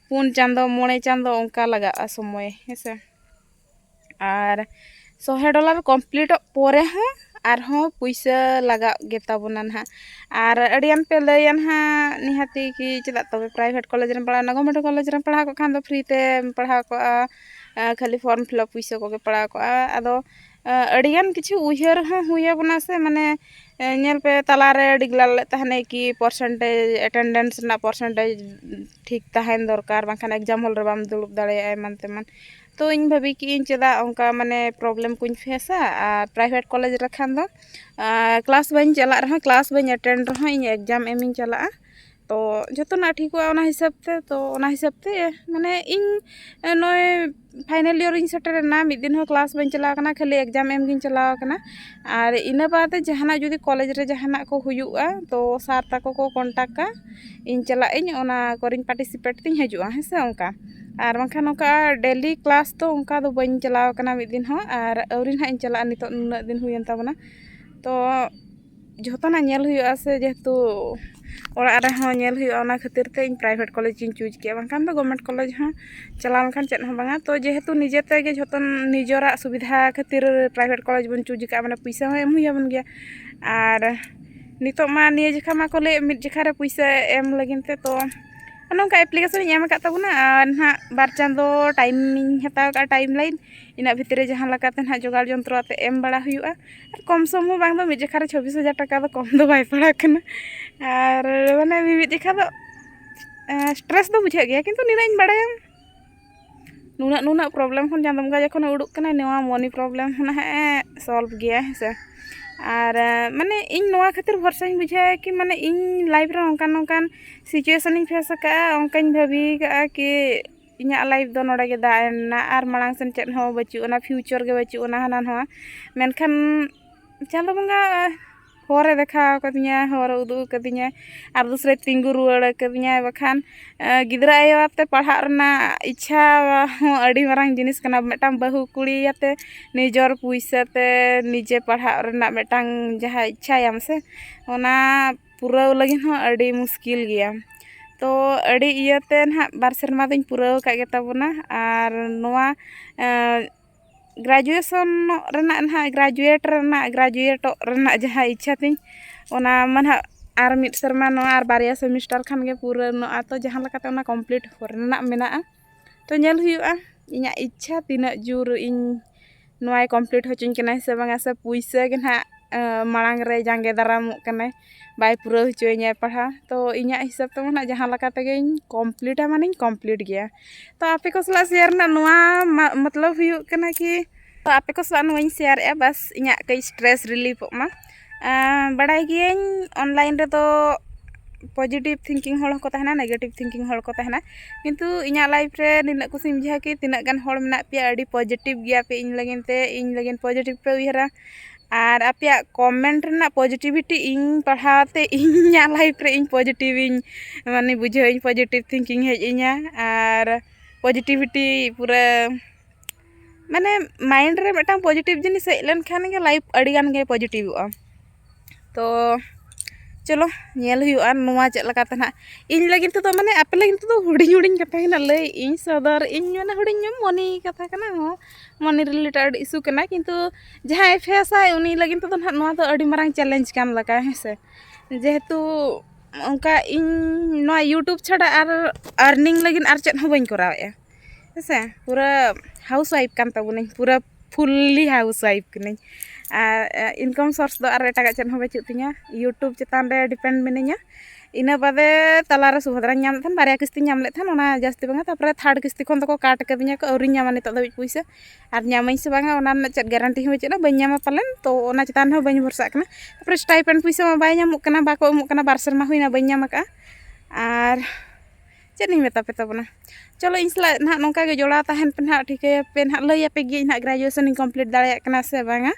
ᱯᱩᱱ ᱪᱟᱸᱫᱚ, ᱢᱚᱬᱮ ᱪᱟᱸᱫᱚ ᱚᱱᱠᱟ ᱞᱟᱜᱟᱜᱼᱟ ᱥᱚᱢᱚᱭ, ᱦᱮᱸ ᱥᱮ᱾ ᱟᱨ ᱥᱚᱦᱮ ᱰᱚᱞᱟᱨ ᱠᱚᱢᱯᱞᱤᱴᱚᱜ ᱯᱚᱨᱮ ᱦᱚᱸ ᱟᱨᱦᱚᱸ ᱯᱩᱭᱥᱟᱹ ᱞᱟᱜᱟᱜ ᱜᱮᱛᱟ ᱵᱚᱱᱟ ᱱᱟᱦᱟᱜ᱾ ᱟᱨ ᱟᱹᱰᱤᱜᱟᱱ ᱯᱮ ᱞᱟᱹᱭᱟ ᱱᱟᱦᱟᱜ, ᱱᱤᱦᱟᱹᱛᱤ ᱠᱤ ᱪᱮᱫᱟᱜ ᱛᱚᱵᱮ ᱯᱨᱟᱭᱵᱷᱮᱴ ᱠᱚᱞᱮᱡᱽ ᱨᱮᱢ ᱯᱟᱲᱦᱟᱣᱱᱟ, ᱜᱚᱵᱷᱢᱮᱱᱴ ᱠᱚᱞᱮᱡᱽ ᱨᱮᱢ ᱯᱟᱲᱦᱟᱣ ᱠᱚᱜ ᱠᱷᱟᱱ ᱫᱚ ᱯᱷᱨᱤ ᱛᱮᱢ ᱯᱟᱲᱦᱟᱣ ᱠᱚᱜᱼᱟ, ᱟᱸ, ᱠᱷᱟᱹᱞᱤ ᱯᱷᱚᱨᱢ ᱯᱷᱤᱞᱟᱯ ᱯᱩᱭᱥᱟᱹ ᱠᱚᱜᱮ ᱯᱟᱲᱟᱣ ᱠᱚᱜᱼᱟ᱾ ᱟᱫᱚ, ᱟᱸ, ᱟᱹᱰᱤᱜᱟᱱ ᱠᱤᱪᱷᱩ ᱩᱭᱦᱟᱹᱨ ᱦᱚᱸ ᱦᱩᱭ ᱟᱵᱚᱱᱟ ᱥᱮ, ᱢᱟᱱᱮ, ᱟᱸ, ᱧᱮᱞ ᱯᱮ ᱛᱟᱞᱟᱨᱮ ᱰᱤᱜᱽᱞᱟᱨ ᱞᱮᱫ ᱛᱟᱦᱮᱱᱟᱭ ᱠᱤ ᱯᱟᱨᱥᱮᱱᱴᱮᱡᱽ, ᱮᱴᱮᱱᱰᱮᱱᱥ ᱨᱮᱱᱟᱜ ᱯᱟᱨᱥᱮᱱᱴᱮᱡᱽ ᱴᱷᱤᱠ ᱛᱟᱦᱮᱱ ᱫᱚᱨᱠᱟᱨ, ᱵᱟᱝᱠᱷᱟᱱ ᱮᱠᱡᱟᱢ ᱦᱚᱞ ᱨᱮ ᱵᱟᱢ ᱫᱩᱲᱩᱵ ᱫᱟᱲᱮᱭᱟᱜᱼᱟ, ᱮᱢᱟᱱ ᱛᱮᱢᱟᱱ᱾ ᱛᱚ ᱤᱧ ᱵᱷᱟᱹᱵᱤ ᱠᱮᱜᱼᱟᱹᱧ ᱪᱮᱫᱟᱜ ᱚᱱᱠᱟ ᱢᱟᱱᱮ ᱯᱨᱚᱵᱞᱮᱢ ᱠᱚᱧ ᱯᱷᱮᱥᱟ, ᱟᱨ ᱯᱨᱟᱭᱵᱷᱮᱴ ᱠᱚᱞᱮᱡᱽ ᱨᱮᱠᱷᱟᱱ ᱫᱚ, ᱟᱸ, ᱠᱞᱟᱥ ᱵᱟᱹᱧ ᱪᱟᱞᱟᱜ ᱨᱮᱦᱚᱸ, ᱠᱞᱟᱥ ᱵᱟᱹᱧ ᱮᱴᱮᱱᱰ ᱨᱮᱦᱚᱸ ᱤᱧ ᱮᱠᱡᱟᱢ ᱮᱢᱤᱧ ᱪᱟᱞᱟᱜᱼᱟ᱾ ᱛᱚ ᱡᱚᱛᱚᱱᱟᱜ ᱴᱷᱤᱠᱚᱜᱼᱟ ᱚᱱᱟ ᱦᱤᱥᱟᱹᱵ ᱛᱮ᱾ ᱛᱚ ᱚᱱᱟ ᱦᱤᱥᱟᱹᱵ ᱛᱮ ᱢᱟᱱᱮ ᱤᱧ ᱱᱚᱜᱼᱚᱭ final year ᱤᱧ ᱥᱮᱴᱮᱨᱮᱱᱟ, ᱢᱤᱫ ᱫᱤᱱ ᱦᱚᱸ class ᱵᱟᱹᱧ ᱪᱟᱞᱟᱣ ᱠᱟᱱᱟ, ᱠᱷᱟᱹᱞᱤ exam ᱮᱢ ᱜᱤᱧ ᱪᱟᱞᱟᱣ ᱠᱟᱱᱟ᱾ ᱟᱨ ᱤᱱᱟᱹ ᱵᱟᱫᱽ ᱡᱟᱦᱟᱱᱟᱜ ᱡᱩᱫᱤ ᱠᱚᱞᱮᱡᱽ ᱨᱮ ᱡᱟᱦᱟᱱᱟᱜ ᱠᱚ ᱦᱩᱭᱩᱜᱼᱟ, ᱛᱚ ᱥᱟᱨ ᱛᱟᱠᱚ ᱠᱚ ᱠᱚᱱᱴᱟᱠᱟ, ᱤᱧ ᱪᱟᱞᱟᱜ ᱟᱹᱧ, ᱚᱱᱟ ᱠᱚᱨᱮᱧ participate ᱛᱤᱧ ᱦᱤᱡᱩᱜᱼᱟ, ᱦᱮᱸ ᱥᱮ, ᱚᱱᱠᱟ᱾ ᱟᱨ ᱵᱟᱝᱠᱷᱟᱱ ᱱᱚᱝᱠᱟ daily class ᱫᱚ ᱚᱱᱠᱟ ᱫᱚ ᱵᱟᱹᱧ ᱪᱟᱞᱟᱣ ᱠᱟᱱᱟ ᱢᱤᱫ ᱫᱤᱱ ᱦᱚᱸ, ᱟᱨ ᱟᱹᱣᱨᱤ ᱱᱟᱦᱟᱜ ᱤᱧ ᱪᱟᱞᱟᱜᱼᱟ, ᱱᱤᱛᱚᱜ ᱱᱩᱱᱟᱹᱜ ᱫᱤᱱ ᱦᱩᱭᱮᱱ ᱛᱟᱵᱚᱱᱟ᱾ ᱛᱚ ᱡᱷᱚᱛᱚᱱᱟᱜ ᱧᱮᱞ ᱦᱩᱭᱩᱜᱼᱟ ᱥᱮ, ᱡᱮᱦᱮᱛᱩ ᱚᱲᱟᱜ ᱨᱮᱦᱚᱸ ᱧᱮᱞ ᱦᱩᱭᱩᱜᱼᱟ, ᱚᱱᱟ ᱠᱷᱟᱹᱛᱤᱨ ᱛᱮ ᱤᱧ private ᱠᱚᱞᱮᱡᱽ ᱤᱧ choose ᱠᱮᱜᱼᱟ, ᱵᱟᱝᱠᱷᱟᱱ ᱫᱚ government ᱠᱚᱞᱮᱡᱽ ᱦᱚᱸ ᱪᱟᱞᱟᱣ ᱞᱮᱱᱠᱷᱟᱱ ᱪᱮᱫ ᱦᱚᱸ ᱵᱟᱝᱟ᱾ ᱛᱚ ᱡᱮᱦᱮᱛᱩ ᱱᱤᱡᱮ ᱛᱮᱜᱮ ᱡᱷᱚᱛᱚ ᱱᱤᱡᱮᱨᱟᱜ ᱥᱩᱵᱤᱫᱷᱟ ᱠᱷᱟᱹᱛᱤᱨ private ᱠᱚᱞᱮᱡᱽ ᱵᱚᱱ choose ᱠᱟᱜᱼᱟ, ᱢᱟᱱᱮ ᱯᱩᱭᱥᱟᱹ ᱦᱚᱸ ᱮᱢ ᱦᱩᱭ ᱟᱵᱚᱱ ᱜᱮᱭᱟ᱾ ᱟᱨ ᱱᱤᱛᱚᱜ ᱢᱟ ᱱᱤᱭᱟᱹ ᱡᱚᱠᱷᱟ ᱢᱟᱠᱚ ᱞᱟᱹᱭᱮᱫ ᱢᱤᱫ ᱡᱚᱠᱷᱟ ᱨᱮ ᱯᱩᱭᱥᱟᱹ ᱮᱢ ᱞᱟᱹᱜᱤᱫ ᱛᱮ, ᱛᱚ ᱚᱱᱮ ᱚᱱᱠᱟ application ᱤᱧ ᱮᱢ ᱟᱠᱟᱫ ᱛᱟᱵᱚᱱᱟ, ᱟᱨ ᱱᱟᱦᱟᱜ ᱵᱟᱨ ᱪᱟᱸᱫᱚ time ᱤᱧ ᱦᱟᱛᱟᱣ ᱟᱠᱟᱫᱼᱟ, timeline᱾ ᱤᱱᱟᱹᱜ ᱵᱷᱤᱛᱨᱤ ᱨᱮ ᱡᱟᱦᱟᱸ ᱞᱮᱠᱟᱛᱮ ᱱᱟᱦᱟᱜ ᱡᱚᱜᱟᱲ ᱡᱚᱱᱛᱨᱚ ᱟᱛᱮ ᱮᱢ ᱵᱟᱲᱟ ᱦᱩᱭᱩᱜᱼᱟ᱾ ᱟᱨ ᱠᱚᱢ ᱥᱚᱢ ᱦᱚᱸ ᱵᱟᱝ ᱫᱚ, ᱢᱤᱫ ᱡᱚᱠᱷᱟ ᱨᱮ ᱪᱷᱚᱵᱵᱤᱥ ᱦᱟᱡᱟᱨ ᱴᱟᱠᱟ ᱫᱚ ᱠᱚᱢ ᱫᱚ ᱵᱟᱭ ᱯᱟᱲᱟᱜ ᱠᱟᱱᱟ᱾ ᱟᱨ ᱢᱟᱱᱮ ᱢᱤᱢᱤᱫ ᱡᱚᱠᱷᱟ ᱫᱚ stress ᱫᱚ ᱵᱩᱡᱷᱟᱹᱜ ᱜᱮᱭᱟ, ᱠᱤᱱᱛᱩ ᱱᱤᱱᱟᱹᱜ ᱤᱧ ᱵᱟᱲᱟᱭᱟ, ᱱᱩᱱᱟᱹᱜ ᱱᱩᱱᱟᱹᱜ problem ᱠᱷᱚᱱ ᱪᱟᱸᱫᱚ ᱵᱚᱸᱜᱟ ᱡᱚᱠᱷᱚᱱᱮ ᱩᱰᱩᱠ ᱠᱟᱱᱟᱭ, ᱱᱚᱣᱟ money problem ᱦᱚᱸ ᱱᱟᱦᱟᱜ ᱮ solve ᱜᱮᱭᱟ, ᱦᱮᱸ ᱥᱮ᱾ ᱟᱨ ᱢᱟᱱᱮ ᱤᱧ ᱱᱚᱣᱟ ᱠᱷᱟᱹᱛᱤᱨ ᱵᱷᱚᱨᱥᱟᱧ ᱵᱩᱡᱷᱟᱹᱣᱟ ᱠᱤ, ᱢᱟᱱᱮ ᱤᱧ life ᱨᱮ ᱚᱱᱠᱟᱱ ᱱᱚᱝᱠᱟᱱ situation ᱤᱧ face ᱟᱠᱟᱫᱼᱟ, ᱚᱱᱠᱟᱧ ᱵᱷᱟᱹᱵᱤ ᱟᱠᱟᱫᱼᱟ ᱠᱤ ᱤᱧᱟᱹᱜ life ᱫᱚ ᱱᱚᱰᱮ ᱜᱮ ᱫᱟᱜ ᱮᱱᱟ, ᱟᱨ ᱢᱟᱲᱟᱝ ᱥᱮᱱ ᱪᱮᱫ ᱦᱚᱸ ᱵᱟᱹᱪᱩᱜ ᱟᱱᱟ, future ᱜᱮ ᱵᱟᱹᱪᱩᱜ ᱟᱱᱟ, ᱦᱟᱱᱟ ᱱᱚᱣᱟ᱾ ᱢᱮᱱᱠᱷᱟᱱ ᱪᱟᱸᱫᱚ ᱵᱚᱸᱜᱟ ᱦᱚᱨᱮ ᱫᱮᱠᱷᱟᱣ ᱟᱠᱟᱫᱤᱧᱟ, ᱦᱚᱨᱮ ᱩᱫᱩᱜ ᱟᱠᱟᱫᱤᱧᱟ, ᱟᱨ ᱫᱩᱥᱨᱟᱭ ᱛᱤᱸᱜᱩ ᱨᱩᱣᱟᱹᱲ ᱟᱠᱟᱫᱤᱧᱟ᱾ ᱵᱟᱠᱷᱟᱱ ᱜᱤᱫᱽᱨᱟᱹ ᱟᱭᱳ ᱟᱛᱮ ᱯᱟᱲᱦᱟᱜ ᱨᱮᱱᱟᱜ ᱤᱪᱪᱷᱟ ᱦᱚᱸ ᱟᱹᱰᱤ ᱢᱟᱨᱟᱝ ᱡᱤᱱᱤᱥ ᱠᱟᱱᱟ᱾ ᱢᱤᱫᱴᱟᱝ ᱵᱟᱹᱦᱩ ᱠᱩᱲᱤ ᱟᱛᱮ ᱱᱤᱡᱚᱨ ᱯᱩᱭᱥᱟᱹ ᱛᱮ ᱱᱤᱡᱮ ᱯᱟᱲᱦᱟᱜ ᱨᱮᱱᱟᱜ ᱢᱤᱫᱴᱟᱝ ᱡᱟᱦᱟᱸ ᱤᱪᱪᱷᱟᱭᱟᱢ ᱥᱮ, ᱚᱱᱟ ᱯᱩᱨᱟᱹᱣ ᱞᱟᱹᱜᱤᱫ ᱦᱚᱸ ᱟᱹᱰᱤ ᱢᱩᱥᱠᱤᱞ ᱜᱮᱭᱟ᱾ ᱛᱚ ᱟᱹᱰᱤ ᱤᱭᱟᱹᱛᱮ ᱱᱟᱦᱟᱜ ᱵᱟᱨ ᱥᱮᱨᱢᱟ ᱫᱚᱧ ᱯᱩᱨᱟᱹᱣ ᱟᱠᱟᱫ ᱜᱮ ᱛᱟᱵᱚᱱᱟ᱾ ᱟᱨ ᱱᱚᱣᱟ graduation ᱨᱮᱱᱟᱜ ᱱᱟᱦᱟᱜ, graduate ᱨᱮᱱᱟᱜ, graduateᱚᱜ ᱨᱮᱱᱟᱜ ᱡᱟᱦᱟᱸ ᱤᱪᱪᱷᱟ ᱛᱤᱧ, ᱚᱱᱟ ᱢᱟ ᱱᱟᱦᱟᱜ ᱟᱨ ᱢᱤᱫ ᱥᱮᱨᱢᱟ ᱱᱚᱣᱟ ᱟᱨ ᱵᱟᱨᱭᱟ semester ᱠᱷᱟᱱ ᱜᱮ ᱯᱩᱨᱟᱹᱣ ᱱᱚᱜᱼᱟ᱾ ᱛᱚ ᱡᱟᱦᱟᱸ ᱞᱮᱠᱟᱛᱮ ᱚᱱᱟ complete ᱨᱮᱱᱟᱜ ᱢᱮᱱᱟᱜᱼᱟ᱾ ᱛᱚ ᱧᱮᱞ ᱦᱩᱭᱩᱜᱼᱟ ᱤᱧᱟᱹᱜ ᱤᱪᱪᱷᱟ ᱛᱤᱱᱟᱹᱜ ᱡᱳᱨ ᱤᱧ ᱱᱚᱣᱟᱭ complete ᱦᱚᱪᱚᱧ ᱠᱟᱱᱟᱭ ᱥᱮ ᱵᱟᱝᱟ, ᱥᱮ ᱯᱩᱭᱥᱟᱹ ᱜᱮ ᱱᱟᱦᱟᱜ ᱢᱟᱲᱟᱝ ᱨᱮ ᱡᱟᱸᱜᱮ ᱫᱟᱨᱟᱢᱚᱜ ᱠᱟᱱᱟᱭ, ᱵᱟᱭ ᱯᱩᱨᱟᱹᱣ ᱦᱚᱪᱚᱭᱤᱧᱟᱭ ᱯᱟᱲᱦᱟᱣ᱾ ᱛᱚ ᱤᱧᱟᱹᱜ ᱦᱤᱥᱟᱹᱵ ᱛᱮᱢᱟ ᱱᱟᱦᱟᱜ ᱡᱟᱦᱟᱸ ᱞᱮᱠᱟ ᱛᱮᱜᱮᱧ completeᱟ, ᱢᱟᱱᱮᱧ complete ᱜᱮᱭᱟ᱾ ᱛᱚ ᱟᱯᱮ ᱠᱚ ᱥᱟᱞᱟᱜ share ᱨᱮᱱᱟᱜ ᱱᱚᱣᱟ ᱢᱟ-, ᱢᱚᱛᱞᱚᱵ ᱦᱩᱭᱩᱜ ᱠᱟᱱᱟ ᱠᱤ, ᱛᱚ ᱟᱯᱮ ᱠᱚ ᱥᱟᱞᱟᱜ ᱱᱚᱣᱟᱧ shareᱮᱫᱼᱟ, ᱵᱟᱥ ᱤᱧᱟᱹᱜ ᱠᱟᱹᱡ stress reliefᱚᱜ ᱢᱟ᱾ ᱟᱸ, ᱵᱟᱲᱟᱭ ᱜᱤᱭᱟᱹᱧ online ᱨᱮᱫᱚ Positive thinking ᱦᱚᱲ ᱦᱚᱸᱠᱚ ᱛᱟᱦᱮᱱᱟ, negative thinking ᱦᱚᱲ ᱠᱚ ᱛᱟᱦᱮᱱᱟ, ᱠᱤᱱᱛᱩ ᱤᱧᱟᱹᱜ life ᱨᱮ ᱱᱤᱱᱟᱹᱜ ᱠᱩᱥᱤᱧ ᱵᱩᱡᱷᱟᱹᱣᱟ ᱠᱤ ᱛᱤᱱᱟᱹᱜ ᱜᱟᱱ ᱦᱚᱲ ᱢᱮᱱᱟᱜ ᱯᱮᱭᱟ ᱟᱹᱰᱤ positive ᱜᱮᱭᱟ ᱯᱮ ᱤᱧ ᱞᱟᱹᱜᱤᱫ ᱛᱮ, ᱤᱧ ᱞᱟᱹᱜᱤᱫ positive ᱯᱮ ᱩᱭᱦᱟᱹᱨᱟ᱾ ᱟᱨ ᱟᱯᱮᱭᱟᱜ comment ᱨᱮᱱᱟᱜ positivity ᱤᱧ ᱯᱟᱲᱦᱟᱣ ᱛᱮ ᱤᱧᱟᱹᱜ life ᱨᱮ ᱤᱧ positive ᱤᱧ ᱢᱟᱱᱮ ᱵᱩᱡᱷᱟᱹᱣ ᱤᱧ, positive thinking ᱦᱮᱡ ᱤᱧᱟ᱾ ᱟᱨ positivity ᱯᱩᱨᱟᱹ ᱢᱟᱱᱮ mind ᱨᱮ ᱢᱤᱫᱴᱟᱝ positive ᱡᱤᱱᱤᱥ ᱦᱮᱡ ᱞᱮᱱᱠᱷᱟᱱ ᱜᱮ life ᱟᱹᱰᱤ ᱜᱟᱱ ᱜᱮ positiveᱚᱜᱼᱟ᱾ ᱛᱚ ᱪᱚᱞᱚ ᱧᱮᱞ ᱦᱩᱭᱩᱜᱼᱟ ᱱᱚᱣᱟ ᱪᱮᱫ ᱞᱮᱠᱟᱛᱮ ᱱᱟᱦᱟᱜ ᱤᱧ ᱞᱟᱹᱜᱤᱫ ᱛᱮᱫᱚ, ᱢᱟᱱᱮ ᱟᱯᱮ ᱞᱟᱹᱜᱤᱫ ᱛᱮᱫᱚ ᱦᱩᱰᱤᱧ ᱦᱩᱰᱤᱧ ᱠᱟᱛᱷᱟ ᱜᱮ ᱱᱟᱦᱟᱜ ᱞᱟᱹᱭ ᱤᱧ ᱥᱚᱫᱚᱨ ᱤᱧ, ᱢᱟᱱᱮ ᱦᱩᱰᱤᱧ ᱧᱚᱜ ᱢᱚᱱᱮ ᱠᱟᱛᱷᱟ ᱠᱟᱱᱟ, ᱦᱚᱸ ᱢᱚᱱᱮ related issue ᱠᱟᱱᱟ, ᱠᱤᱱᱛᱩ ᱡᱟᱦᱟᱸᱭ face ᱟᱭ ᱩᱱᱤ ᱞᱟᱹᱜᱤᱫ ᱛᱮᱫᱚ ᱱᱟᱦᱟᱜ ᱱᱚᱣᱟ ᱫᱚ ᱟᱹᱰᱤ ᱢᱟᱨᱟᱝ challenge ᱠᱟᱱ ᱞᱮᱠᱟ, ᱦᱮᱸ ᱥᱮ᱾ ᱡᱮᱦᱮᱛᱩ ᱚᱱᱠᱟ ᱤᱧ ᱱᱚᱣᱟ YouTube ᱪᱷᱟᱰᱟ ᱟᱨ earning ᱞᱟᱹᱜᱤᱫ ᱟᱨ ᱪᱮᱫ ᱦᱚᱸ ᱵᱟᱹᱧ ᱠᱚᱨᱟᱣᱮᱫᱼᱟ, ᱦᱮᱸ ᱥᱮ᱾ ᱯᱩᱨᱟᱹ house wife ᱠᱟᱱ ᱛᱟᱵᱚᱱᱟᱹᱧ, ᱯᱩᱨᱟᱹ fully house wife ᱠᱟᱹᱱᱟᱹᱧ᱾ ᱟᱨ income source ᱫᱚ ᱟᱨ ᱮᱴᱟᱜᱟᱜ ᱪᱮᱫ ᱦᱚᱸ ᱵᱟᱹᱪᱩᱜ ᱛᱤᱧᱟᱹ, YouTube ᱪᱮᱛᱟᱱ ᱨᱮ depend ᱢᱤᱱᱟᱹᱧᱟ᱾ ᱤᱱᱟᱹ ᱵᱟᱫᱮ ᱛᱟᱞᱟᱨᱮ ᱥᱩᱵᱷᱚᱫᱨᱟᱧ ᱧᱟᱢ ᱞᱮᱫ ᱛᱟᱦᱮᱱ, ᱵᱟᱨᱭᱟ ᱠᱤᱥᱛᱤᱧ ᱧᱟᱢ ᱞᱮᱫ ᱛᱟᱦᱮᱱ, ᱚᱱᱟ ᱡᱟᱹᱥᱛᱤ ᱵᱟᱝᱟ᱾ ᱛᱟᱨᱯᱚᱨᱮ third ᱠᱤᱥᱛᱤ ᱠᱷᱚᱱ ᱫᱚᱠᱚ cut ᱠᱟᱹᱫᱤᱧᱟ ᱠᱚ, ᱟᱹᱣᱨᱤᱧ ᱧᱟᱢᱟ ᱱᱤᱛᱚᱜ ᱫᱷᱟᱹᱵᱤᱡ ᱯᱩᱭᱥᱟᱹ᱾ ᱟᱨ ᱧᱟᱢᱟᱹᱧ ᱥᱮ ᱵᱟᱝᱟ ᱚᱱᱟ ᱨᱮᱱᱟᱜ ᱪᱮᱫ guarantee ᱦᱚᱸ ᱵᱟᱹᱪᱩᱜᱼᱟ, ᱵᱟᱹᱧ ᱧᱟᱢᱟ ᱯᱟᱞᱮᱱ, ᱛᱚ ᱚᱱᱟ ᱪᱮᱛᱟᱱ ᱨᱮᱦᱚᱸ ᱵᱟᱹᱧ ᱵᱷᱚᱨᱥᱟᱜ ᱠᱟᱱᱟ᱾ ᱛᱟᱨᱯᱚᱨᱮ stipend ᱯᱩᱭᱥᱟᱹ ᱢᱟ ᱵᱟᱭ ᱧᱟᱢᱚᱜ ᱠᱟᱱᱟ, ᱵᱟᱠᱚ ᱮᱢᱚᱜ ᱠᱟᱱᱟ, ᱵᱟᱨ ᱥᱮᱨᱢᱟ ᱦᱩᱭᱱᱟ ᱵᱟᱹᱧ ᱧᱟᱢ ᱟᱠᱟᱫᱼᱟ᱾ ᱟᱨ ᱪᱮᱫ ᱤᱧ ᱢᱮᱛᱟ ᱯᱮ ᱛᱟᱵᱚᱱᱟ, ᱪᱚᱞᱚ ᱤᱧ ᱥᱟᱞᱟᱜ ᱱᱟᱦᱟᱜ ᱱᱚᱝᱠᱟ ᱜᱮ ᱡᱚᱲᱟᱣ ᱛᱟᱦᱮᱱ ᱯᱮ ᱱᱟᱦᱟᱜ, ᱴᱷᱤᱠᱟᱹᱭᱟᱯᱮ ᱱᱟᱦᱟᱜ, ᱞᱟᱹᱭᱟᱯᱮ ᱜᱤᱭᱟᱹᱧ ᱱᱟᱦᱟᱜ graduation ᱤᱧ complete ᱫᱟᱲᱮᱭᱟᱜ ᱠᱟᱱᱟ ᱥᱮ ᱵᱟᱝᱟ᱾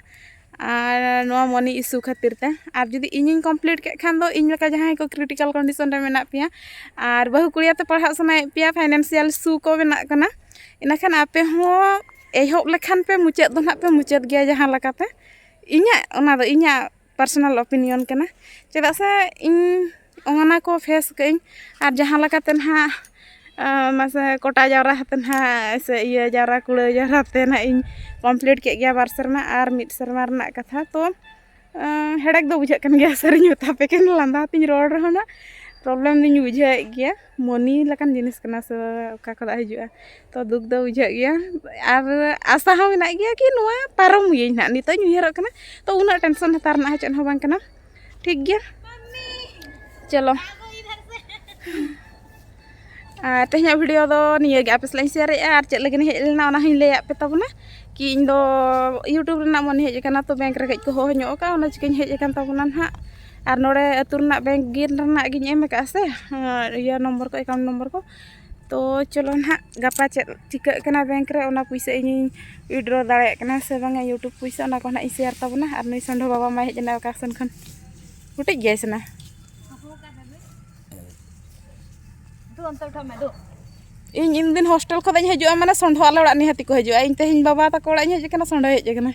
ᱟᱨ ᱱᱚᱣᱟ money issue ᱠᱷᱟᱹᱛᱤᱨ ᱛᱮ, ᱟᱨ ᱡᱩᱫᱤ ᱤᱧᱤᱧ complete ᱠᱮᱫ ᱠᱷᱟᱱ ᱫᱚ ᱤᱧ ᱞᱮᱠᱟ ᱡᱟᱦᱟᱸᱭ ᱠᱚ critical condition ᱨᱮ ᱢᱮᱱᱟᱜ ᱯᱮᱭᱟ ᱟᱨ ᱵᱟᱹᱦᱩ ᱠᱩᱲᱤ ᱟᱛᱮ ᱯᱟᱲᱦᱟᱜ ᱥᱟᱱᱟᱭᱮᱫ ᱯᱮᱭᱟ, financial issue ᱠᱚ ᱢᱮᱱᱟᱜ ᱠᱟᱱᱟ, ᱤᱱᱟᱹᱠᱷᱟᱱ ᱟᱯᱮ ᱦᱚᱸ ᱮᱦᱚᱵ ᱞᱮᱠᱷᱟᱱ ᱯᱮ ᱢᱩᱪᱟᱹᱫ ᱫᱚ ᱱᱟᱦᱟᱜ ᱯᱮ ᱢᱩᱪᱟᱹᱫ ᱜᱮᱭᱟ ᱡᱟᱦᱟᱸ ᱞᱮᱠᱟᱛᱮ᱾ ᱤᱧᱟᱹᱜ ᱚᱱᱟ ᱫᱚ ᱤᱧᱟᱹᱜ personal opinion ᱠᱟᱱᱟ, ᱪᱮᱫᱟᱜ ᱥᱮ ᱤᱧ ᱚᱱᱟ ᱠᱚ face ᱠᱟᱜ ᱟᱹᱧ᱾ ᱟᱨ ᱡᱟᱦᱟᱸ ᱞᱮᱠᱟᱛᱮ ᱱᱟᱦᱟᱜ ᱟᱸ, ᱢᱟᱥᱮ ᱠᱚᱴᱟ ᱡᱟᱣᱨᱟ ᱠᱟᱛᱮ ᱱᱟᱦᱟᱜ ᱥᱮ ᱤᱭᱟᱹ ᱡᱟᱣᱨᱟ ᱠᱩᱲᱟᱹᱣ ᱡᱟᱣᱨᱟ ᱛᱮ ᱱᱟᱦᱟᱜ ᱤᱧ complete ᱠᱮᱫ ᱜᱮᱭᱟ ᱵᱟᱨ ᱥᱮᱨᱢᱟ ᱟᱨ ᱢᱤᱫ ᱥᱮᱨᱢᱟ ᱨᱮᱱᱟᱜ ᱠᱟᱛᱷᱟ᱾ ᱛᱚ ᱟᱸ, ᱦᱮᱰᱮᱠ ᱫᱚ ᱵᱩᱡᱷᱟᱹᱜ ᱠᱟᱱ ᱜᱮᱭᱟ, ᱥᱟᱹᱨᱤᱧ ᱢᱮᱛᱟ ᱯᱮ ᱠᱟᱱᱟ, ᱞᱟᱸᱫᱟ ᱛᱤᱧ ᱨᱚᱲ ᱨᱮᱦᱚᱸ ᱱᱟᱜ problem ᱫᱚᱧ ᱵᱩᱡᱷᱟᱹᱣᱮᱫ ᱜᱮᱭᱟ᱾ money ᱞᱮᱠᱟᱱ ᱡᱤᱱᱤᱥ ᱠᱟᱱᱟ ᱥᱮ, ᱚᱠᱟ ᱠᱷᱚᱱᱟᱜ ᱦᱤᱡᱩᱜᱼᱟ, ᱛᱚ ᱫᱩᱠ ᱫᱚ ᱵᱩᱡᱷᱟᱹᱜ ᱜᱮᱭᱟ᱾ ᱟᱨ ᱟᱥᱟ ᱦᱚᱸ ᱢᱮᱱᱟᱜ ᱜᱮᱭᱟ ᱠᱤ ᱱᱚᱣᱟ ᱯᱟᱨᱚᱢ ᱜᱤᱭᱟᱹᱧ ᱱᱟᱦᱟᱜ, ᱱᱤᱛᱚᱜ ᱤᱧ ᱩᱭᱦᱟᱹᱨᱚᱜ ᱠᱟᱱᱟ, ᱛᱚ ᱩᱱᱟᱹᱜ tension ᱦᱟᱛᱟᱣ ᱨᱮᱱᱟᱜ ᱦᱚᱸ ᱪᱮᱫ ᱦᱚᱸ ᱵᱟᱝ ᱠᱟᱱᱟ᱾ ᱴᱷᱤᱠ ᱜᱮᱭᱟ, ᱪᱚᱞᱚ᱾ ᱟᱨ ᱛᱮᱦᱮᱧᱟᱜ video ᱫᱚ ᱱᱤᱭᱟᱹ ᱜᱮ ᱟᱯᱮ ᱥᱟᱞᱟᱜ ᱤᱧ share ᱮᱫᱼᱟ᱾ ᱟᱨ ᱪᱮᱫ ᱞᱟᱹᱜᱤᱫ ᱤᱧ ᱦᱮᱡ ᱞᱮᱱᱟ ᱚᱱᱟ ᱦᱚᱸᱧ ᱞᱟᱹᱭᱟᱫ ᱯᱮ ᱛᱟᱵᱚᱱᱟ, ᱠᱤ ᱤᱧ ᱫᱚ YouTube ᱨᱮᱱᱟᱜ money ᱦᱮᱡ ᱟᱠᱟᱱᱟ, ᱛᱚ bank ᱨᱮ ᱠᱟᱹᱡ ᱠᱚ ᱦᱚᱦᱚ ᱧᱚᱜ ᱟᱠᱟᱫᱼᱟ, ᱚᱱᱟ ᱪᱤᱠᱟᱹᱧ ᱦᱮᱡ ᱟᱠᱟᱱ ᱛᱟᱵᱚᱱᱟ ᱱᱟᱦᱟᱜ᱾ ᱟᱨ ᱱᱚᱰᱮ ᱟᱹᱛᱩ ᱨᱮᱱᱟᱜ ᱵᱮᱝᱠ ᱜᱮ ᱨᱮᱱᱟᱜ ᱜᱤᱧ ᱮᱢ ᱟᱠᱟᱫᱼᱟ ᱥᱮ, ᱤᱭᱟᱹ ᱱᱚᱢᱵᱚᱨ ᱠᱚ, ᱮᱠᱟᱣᱩᱱᱴ ᱱᱚᱢᱵᱚᱨ ᱠᱚ᱾ ᱛᱚ ᱪᱚᱞᱚ ᱱᱟᱦᱟᱜ, ᱜᱟᱯᱟ ᱪᱮᱫ ᱪᱤᱠᱟᱹᱜ ᱠᱟᱱᱟ ᱵᱮᱝᱠ ᱨᱮ, ᱚᱱᱟ ᱯᱩᱭᱥᱟᱹ ᱤᱧᱤᱧ ᱩᱭᱤᱰᱨᱚ ᱫᱟᱲᱮᱭᱟᱜ ᱠᱟᱱᱟ ᱥᱮ ᱵᱟᱝᱟ, ᱤᱭᱩᱴᱩᱵᱽ ᱯᱩᱭᱥᱟᱹ, ᱚᱱᱟ ᱠᱚ ᱱᱟᱦᱟᱜ ᱤᱧ ᱥᱮᱭᱟᱨ ᱛᱟᱵᱚᱱᱟ᱾ ᱟᱨ ᱱᱩᱭ ᱥᱚᱸᱰᱷᱚ ᱵᱟᱵᱟ ᱢᱟᱭ ᱦᱮᱡ ᱮᱱᱟ ᱚᱠᱟ ᱥᱮᱱ ᱠᱷᱚᱱ, ᱠᱩᱴᱤᱡ ᱜᱮᱭᱟᱭ ᱥᱮ ᱱᱟ᱾ ᱤᱧ ᱤᱧ ᱫᱤᱱ ᱦᱳᱥᱴᱮᱞ ᱠᱷᱚᱱ ᱤᱧ ᱦᱤᱡᱩᱜᱼᱟ, ᱢᱟᱱᱮ ᱥᱚᱸᱰᱷᱚ ᱟᱞᱮ ᱚᱲᱟᱜ ᱱᱤᱦᱟᱹᱛᱤ ᱠᱚ ᱦᱤᱡᱩᱜᱼᱟ᱾ ᱤᱧ ᱛᱮᱦᱮᱧ ᱵᱟᱵᱟ ᱛᱟᱠᱚ ᱚᱲᱟᱜ ᱤᱧ ᱦᱮᱡ ᱟᱠᱟᱱᱟ, ᱥᱚᱸᱰᱷᱚ ᱦᱮᱡ ᱟᱠᱟᱱᱟ᱾